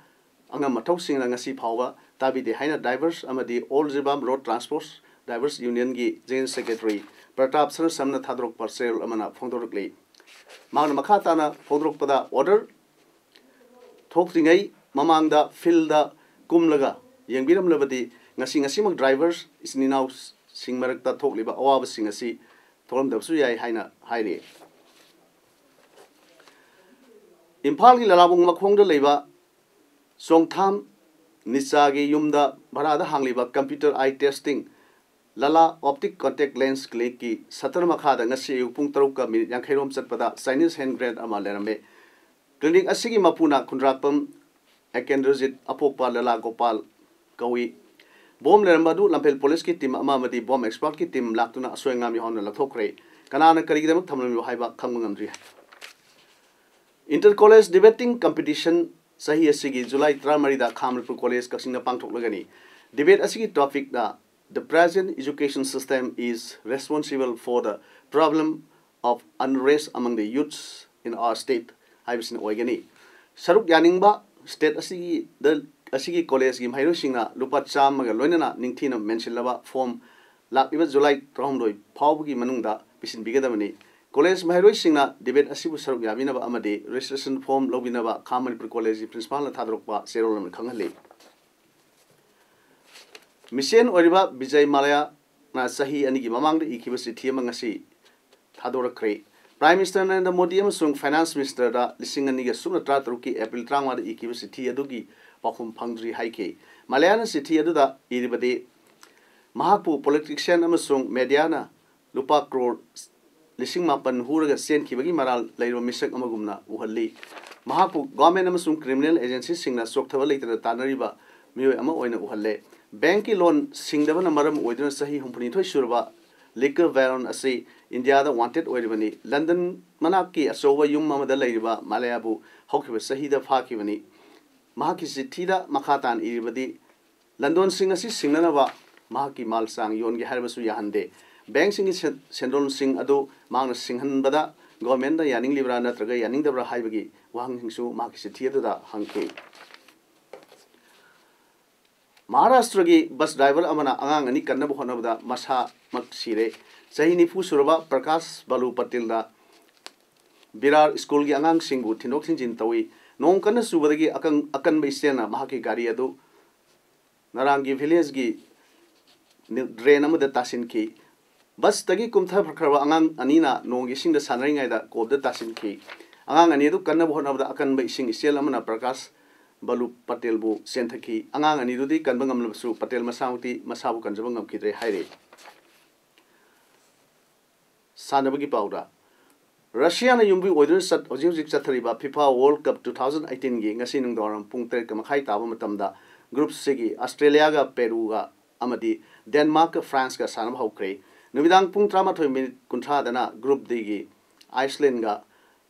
ꯑꯉꯝ ꯑꯊꯧꯁꯤꯡꯅ ꯉꯁꯤ ꯐꯥꯎꯕ ꯇꯥꯕꯤꯗꯦ ꯍꯥꯏꯅ drivers ꯑꯃꯗꯤ All Jibam Road Transport Drivers Unionꯒꯤ General Secretary Pratap ꯁꯅꯥꯁꯝꯅ ꯊꯥꯗꯣꯔꯛꯄ ꯆꯦꯔꯣꯜ ꯑꯃꯅ ꯐꯣꯡꯗꯣꯔꯛꯂꯤ꯫ ꯃꯍꯥꯛꯅ ꯃꯈꯥ ꯇꯥꯅ ꯐꯣꯡꯗꯣꯔꯛꯄꯗ, order ꯊꯣꯛꯇ꯭ꯔꯤꯉꯩ ꯃꯃꯥꯡꯗ fieldꯇ ꯀꯨꯝꯂꯒ ꯌꯦꯡꯕꯤꯔꯝꯂꯕꯗꯤ ꯉꯁꯤ, ꯉꯁꯤꯃꯛ drivers ꯏꯆꯤꯟ ꯏꯅꯥꯎꯁꯤꯡ ꯃꯔꯛꯇ ꯊꯣꯛꯂꯤꯕ ꯑꯋꯥꯕꯁꯤꯡ ꯑꯁꯤ ꯊꯣꯛꯂꯝꯗꯕꯁꯨ ꯌꯥꯏ ꯍꯥꯏꯅ ꯍꯥꯏꯔꯤ꯫ ꯏꯝꯐꯥꯜꯒꯤ ꯂꯂꯥꯕꯨꯡ ꯃꯈꯣꯡꯗ ꯂꯩꯕ ꯆꯣꯡꯊꯥꯝ ꯅꯤꯆꯥꯒꯤ ꯌꯨꯝꯗ ꯚꯔꯥꯗ ꯍꯥꯡꯂꯤꯕ computer eye testing ꯂꯂꯥ optic contact lens clinicꯀꯤ shutter ꯃꯈꯥꯗ ꯉꯁꯤ ꯑꯌꯨꯛ ꯄꯨꯡ ꯇꯔꯨꯛꯀ ꯃꯤꯅꯤꯠ ꯌꯥꯡꯈꯩ ꯔꯣꯝ ꯆꯠꯄꯗ Chinese hand grenade ꯑꯃ ꯂꯩꯔꯝꯃꯤ꯫ Clinic ꯑꯁꯤꯒꯤ ꯃꯄꯨꯅ ꯈꯨꯟꯗ꯭ꯔꯥꯛꯄꯝ ꯑꯦꯀꯦꯟꯗ꯭ꯔꯖꯤꯠ, ꯑꯄꯣꯛꯄ ꯂꯂꯥ ꯒꯣꯄꯥꯜ ꯀꯧꯏ꯫ Bomb ꯂꯩꯔꯝꯕ ꯑꯗꯨ ꯂꯝꯐꯦꯜ ꯄꯨꯂꯤꯁꯀꯤ team ꯑꯃ ꯑꯃꯗꯤ bomb expertꯀꯤ team ꯂꯥꯛꯇꯨꯅ ꯑꯁꯣꯏ ꯑꯉꯥꯝ ꯌꯥꯎꯍꯟꯅ ꯂꯧꯊꯣꯛꯈ꯭ꯔꯦ꯫ ꯀꯅꯥꯅ ꯀꯔꯤꯒꯤꯗꯃꯛ ꯊꯝꯂꯝꯃꯤꯕ ꯍꯥꯏꯕ ꯈꯪꯕ ꯉꯝꯗ꯭ꯔꯤ꯫ Inter College Debating Competition ꯆꯍꯤ ꯑꯁꯤꯒꯤ July ꯇꯔꯥꯃꯔꯤꯗ ꯈꯥ ꯃꯅꯤꯄꯨꯔ ꯀꯣꯂꯦꯖ ꯀꯛꯆꯤꯡꯗ ꯄꯥꯡꯊꯣꯛꯂꯒꯅꯤ꯫ Debate ꯑꯁꯤꯒꯤ topicꯅ "The present education system is responsible for the problem of unrest among the youths in our state" ꯍꯥꯏꯕꯁꯤꯅ ꯑꯣꯏꯒꯅꯤ꯫ ꯁꯔꯨꯛ ꯌꯥꯅꯤꯡꯕ state ꯑꯁꯤꯒꯤꯗ, ꯑꯁꯤꯒꯤ ꯀꯣꯂꯦꯖꯀꯤ ꯃꯍꯩꯔꯣꯏꯁꯤꯡꯅ ꯂꯨꯄꯥ ꯆꯥꯝꯃꯒ ꯂꯣꯏꯅꯅ ꯅꯤꯡꯊꯤꯅ ꯃꯦꯟꯁꯤꯜꯂꯕ form ꯂꯥꯛꯂꯤꯕ July ꯇꯔꯥꯍꯨꯝꯗꯣꯏ ꯐꯥꯎꯕꯒꯤ ꯃꯅꯨꯡꯗ ꯄꯤꯁꯤꯟꯕꯤꯒꯗꯕꯅꯤ꯫ ꯀꯣꯂꯦꯖ ꯃꯍꯩꯔꯣꯏꯁꯤꯡꯅ debate ꯑꯁꯤꯕꯨ ꯁꯔꯨꯛ ꯌꯥꯕꯤꯅꯕ ꯑꯃꯗꯤ registration form ꯂꯧꯕꯤꯅꯕ ꯈꯥ ꯃꯅꯤꯄꯨꯔ ꯀꯣꯂꯦꯖꯀꯤ principalꯅ ꯊꯥꯗꯣꯔꯛꯄ ꯆꯦꯔꯣꯜ ꯑꯃꯅ ꯈꯪꯍꯜꯂꯤ꯫ ꯃꯤꯁꯦꯟ ꯑꯣꯏꯔꯤꯕ ꯕꯤꯖꯌ ꯃꯥꯂ꯭ꯌꯥꯅ ꯆꯍꯤ ꯑꯅꯤꯒꯤ ꯃꯃꯥꯡꯗ ꯏꯈꯤꯕ ꯆꯤꯊꯤ ꯑꯃ ꯉꯁꯤ ꯊꯥꯗꯣꯔꯛꯈ꯭ꯔꯦ꯫ Prime Minister ꯅꯔꯦꯟꯗ꯭ꯔ ꯃꯣꯗꯤ ꯑꯃꯁꯨꯡ Finance Ministerꯗ ꯂꯤꯁꯤꯡ ꯑꯅꯤꯒ ꯁꯨꯞꯅ ꯇꯔꯥꯇꯔꯨꯛꯀꯤ April ꯇꯔꯥꯃꯉꯥꯗ ꯏꯈꯤꯕ ꯆꯤꯊꯤ ꯑꯗꯨꯒꯤ ꯄꯥꯎꯈꯨꯝ ꯐꯪꯗ꯭ꯔꯤ ꯍꯥꯏꯈꯤ꯫ ꯃꯥꯂ꯭ꯌꯥꯅ ꯆꯤꯊꯤ ꯑꯗꯨꯗ ꯏꯔꯤꯕꯗꯤ, ꯃꯍꯥꯛꯄꯨ politician ꯑꯃꯁꯨꯡ mediaꯅ ꯂꯨꯄꯥ ꯀ꯭ꯔꯣꯔ ꯂꯤꯁꯤꯡ ꯃꯥꯄꯟ ꯍꯨꯔꯒ ꯆꯦꯟꯈꯤꯕꯒꯤ ꯃꯔꯥꯜ ꯂꯩꯔꯕ ꯃꯤꯁꯛ ꯑꯃꯒꯨꯝꯅ ꯎꯍꯜꯂꯤ꯫ ꯃꯍꯥꯛꯄꯨ government ꯑꯃꯁꯨꯡ criminal agencyꯁꯤꯡꯅ ꯆꯣꯛꯊꯕ ꯂꯩꯇꯅ ꯇꯥꯟꯅꯔꯤꯕ ꯃꯤꯑꯣꯏ ꯑꯃ ꯑꯣꯏꯅ ꯎꯍꯜꯂꯦ꯫ Bankꯀꯤ loan ꯁꯤꯡꯗꯕꯅ ꯃꯔꯝ ꯑꯣꯏꯗꯨꯅ ꯆꯍꯤ ꯍꯨꯝꯐꯨꯅꯤꯊꯣꯏ ꯁꯨꯔꯕ ꯂꯤꯀꯔ ꯕꯦꯔꯣꯟ ꯑꯁꯤ ꯏꯟꯗꯤꯌꯥꯗ wanted ꯑꯣꯏꯔꯤꯕꯅꯤ꯫ ꯂꯟꯗꯟ ꯃꯅꯥꯛꯀꯤ ꯑꯆꯧꯕ ꯌꯨꯝ ꯑꯃꯗ ꯂꯩꯔꯤꯕ ꯃꯥꯂ꯭ꯌꯥꯕꯨ ꯍꯧꯈꯤꯕ ꯆꯍꯤꯗ ꯐꯥꯈꯤꯕꯅꯤ꯫ ꯃꯍꯥꯛꯀꯤ ꯆꯤꯊꯤꯗ ꯃꯈꯥ ꯇꯥꯅ ꯏꯔꯤꯕꯗꯤ, ꯂꯟꯗꯣꯟꯁꯤꯡ ꯑꯁꯤ ꯁꯤꯡꯅꯅꯕ ꯃꯍꯥꯛꯀꯤ ꯃꯥꯜ ꯆꯥꯡ ꯌꯣꯟꯒꯦ ꯍꯥꯏꯔꯕꯁꯨ ꯌꯥꯍꯟꯗꯦ꯫ Bankꯁꯤꯡꯒꯤ ꯁꯦꯟ-, ꯁꯦꯟꯗꯣꯟꯁꯤꯡ ꯑꯗꯨ ꯃꯍꯥꯛꯅ ꯁꯤꯡꯍꯟꯕꯗ governmentꯅ ꯌꯥꯅꯤꯡꯂꯤꯕ꯭ꯔꯥ ꯅꯠꯇ꯭ꯔꯒ ꯌꯥꯅꯤꯡꯗꯕ꯭ꯔꯥ ꯍꯥꯏꯕꯒꯤ ꯋꯥꯍꯪꯁꯤꯡꯁꯨ ꯃꯍꯥꯛꯀꯤ ꯆꯤꯊꯤ ꯑꯗꯨꯗ ꯍꯪꯈꯤ꯫ ꯃꯍꯥꯔꯥꯁꯇ꯭ꯔꯒꯤ bus driver ꯑꯃꯅ ꯑꯉꯥꯡ ꯑꯅꯤ ꯀꯟꯅꯕ ꯍꯣꯠꯅꯕꯗ ꯃꯁꯥꯃꯛ ꯁꯤꯔꯦ꯫ ꯆꯍꯤ ꯅꯤꯐꯨ ꯁꯨꯔꯕ ꯄ꯭ꯔꯀꯥꯁ ꯕꯥꯂꯨ ꯄꯇꯦꯜꯅ ꯕꯤꯔꯥꯔ ꯁ꯭ꯀꯨꯜꯒꯤ ꯑꯉꯥꯡꯁꯤꯡꯕꯨ ꯊꯤꯟꯗꯣꯛ ꯊꯤꯟꯖꯤꯟ ꯇꯧꯏ꯫ ꯅꯣꯡ ꯀꯟꯅ ꯆꯨꯕꯗꯒꯤ ꯑꯀꯪ-, ꯑꯀꯟꯕ ꯏꯆꯦꯜꯅ ꯃꯍꯥꯛꯀꯤ ꯒꯥꯔꯤ ꯑꯗꯨ ꯅꯔꯥꯡꯒꯤ villageꯀꯤ ꯅꯤ-, drain ꯑꯃꯗ ꯇꯥꯁꯤꯟꯈꯤ꯫ Busꯇꯒꯤ ꯀꯨꯝꯊꯈ꯭ꯔꯕ ꯑꯉꯥꯡ ꯑꯅꯤꯅ ꯅꯣꯡꯒꯤ ꯏꯁꯤꯡꯗ ꯁꯥꯟꯅꯔꯤꯉꯩꯗ ꯀꯣꯞꯗ ꯇꯥꯁꯤꯟꯈꯤ꯫ ꯑꯉꯥꯡ ꯑꯅꯤ ꯑꯗꯨ ꯀꯟꯅꯕ ꯍꯣꯠꯅꯕꯗ ꯑꯀꯟꯕ ꯏꯁꯤꯡ ꯏꯆꯦꯜ ꯑꯃꯅ ꯄ꯭ꯔꯀꯥꯁ ꯕꯂꯨ ꯄꯇꯦꯜꯕꯨ ꯆꯦꯟꯊꯈꯤ꯫ ꯑꯉꯥꯡ ꯑꯅꯤꯗꯨꯗꯤ ꯀꯟꯕ ꯉꯝꯂꯕꯁꯨ ꯄꯇꯦꯜ ꯃꯁꯥꯃꯛꯇꯤ ꯃꯁꯥꯕꯨ ꯀꯟꯖꯕ ꯉꯝꯈꯤꯗ꯭ꯔꯦ ꯍꯥꯏꯔꯤ꯫ ꯁꯥꯟꯅꯕꯒꯤ ꯄꯥꯎꯗ, ꯔꯁꯤꯌꯥꯅ ꯌꯨꯝꯕꯤ ꯑꯣꯏꯗꯨꯅ ꯆꯠ-, ꯍꯧꯖꯤꯛ ꯍꯧꯖꯤꯛ ꯆꯠꯊꯔꯤꯕ FIFA world cup two thousand ꯑꯩꯠꯇꯤꯟꯒꯤ ꯉꯁꯤ ꯅꯨꯡꯗꯥꯡꯋꯥꯏꯔꯝ ꯄꯨꯡ ꯇꯔꯦꯠꯀ ꯃꯈꯥꯏ ꯇꯥꯕ ꯃꯇꯝꯗ ꯒ꯭ꯔꯨꯞ ꯁꯤꯒꯤ ꯑꯁꯇ꯭ꯔꯦꯂꯤꯌꯥꯒ ꯄꯦꯔꯨꯒ ꯑꯃꯗꯤ ꯗꯦꯟꯃꯥꯔꯛꯀ ꯐ꯭ꯔꯥꯟꯁꯀ ꯁꯥꯟꯅꯕ ꯍꯧꯈ꯭ꯔꯦ꯫ ꯅꯨꯃꯤꯗꯥꯡ ꯄꯨꯡ ꯇꯔꯥꯃꯥꯊꯣꯏ ꯃꯤꯅꯤꯠ ꯀꯨꯟꯊ꯭ꯔꯥꯗꯅ ꯒ꯭ꯔꯨꯞ ꯗꯤꯒꯤ ꯑꯥꯏꯁꯂꯦꯟꯒ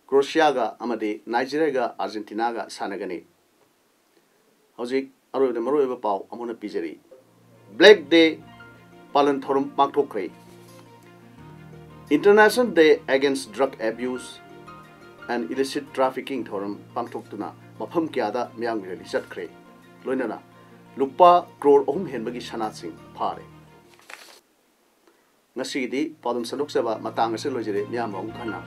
ꯀ꯭ꯔꯣꯁꯤꯌꯥꯒ ꯑꯃꯗꯤ ꯅꯥꯏꯖꯦꯔꯤꯌꯥꯒ ꯑꯥꯔꯖꯦꯟꯇꯤꯅꯥꯒ ꯁꯥꯟꯅꯒꯅꯤ꯫ ꯍꯧꯖꯤꯛ ꯑꯔꯣꯏꯕꯗ ꯃꯔꯨꯑꯣꯏꯕ ꯄꯥꯎ ꯑꯃꯨꯛ ꯍꯟꯅ ꯄꯤꯖꯔꯤ꯫ ꯕ꯭ꯂꯦꯛ ꯗꯦ ꯄꯥꯂꯟ ꯊꯧꯔꯝ ꯄꯥꯡꯊꯣꯛꯈ꯭ꯔꯦ꯫ International Day Against Drug Abuse and Illicit Trafficking ꯊꯧꯔꯝ ꯄꯥꯡꯊꯣꯛꯇꯨꯅ ꯃꯐꯝ ꯀꯌꯥꯗ ꯃꯤꯌꯥꯝꯒꯤ ꯔꯦꯂꯤ ꯆꯠꯈ꯭ꯔꯦ꯫ ꯂꯣꯏꯅꯅ ꯂꯨꯄꯥ ꯀ꯭ꯔꯣꯔ ꯑꯍꯨꯝ ꯍꯦꯟꯕꯒꯤ ꯁꯅꯥꯁꯤꯡ ꯐꯥꯔꯦ꯫ ꯉꯁꯤꯒꯤꯗꯤ ꯄꯥꯎꯗꯝ ꯁꯟꯗꯣꯛꯆꯕ ꯃꯇꯥꯡ ꯑꯁꯤꯗ ꯂꯣꯏꯖꯔꯦ꯫ ꯃꯤꯌꯥꯝꯕꯨ ꯑꯃꯨꯛ ꯍꯟꯅ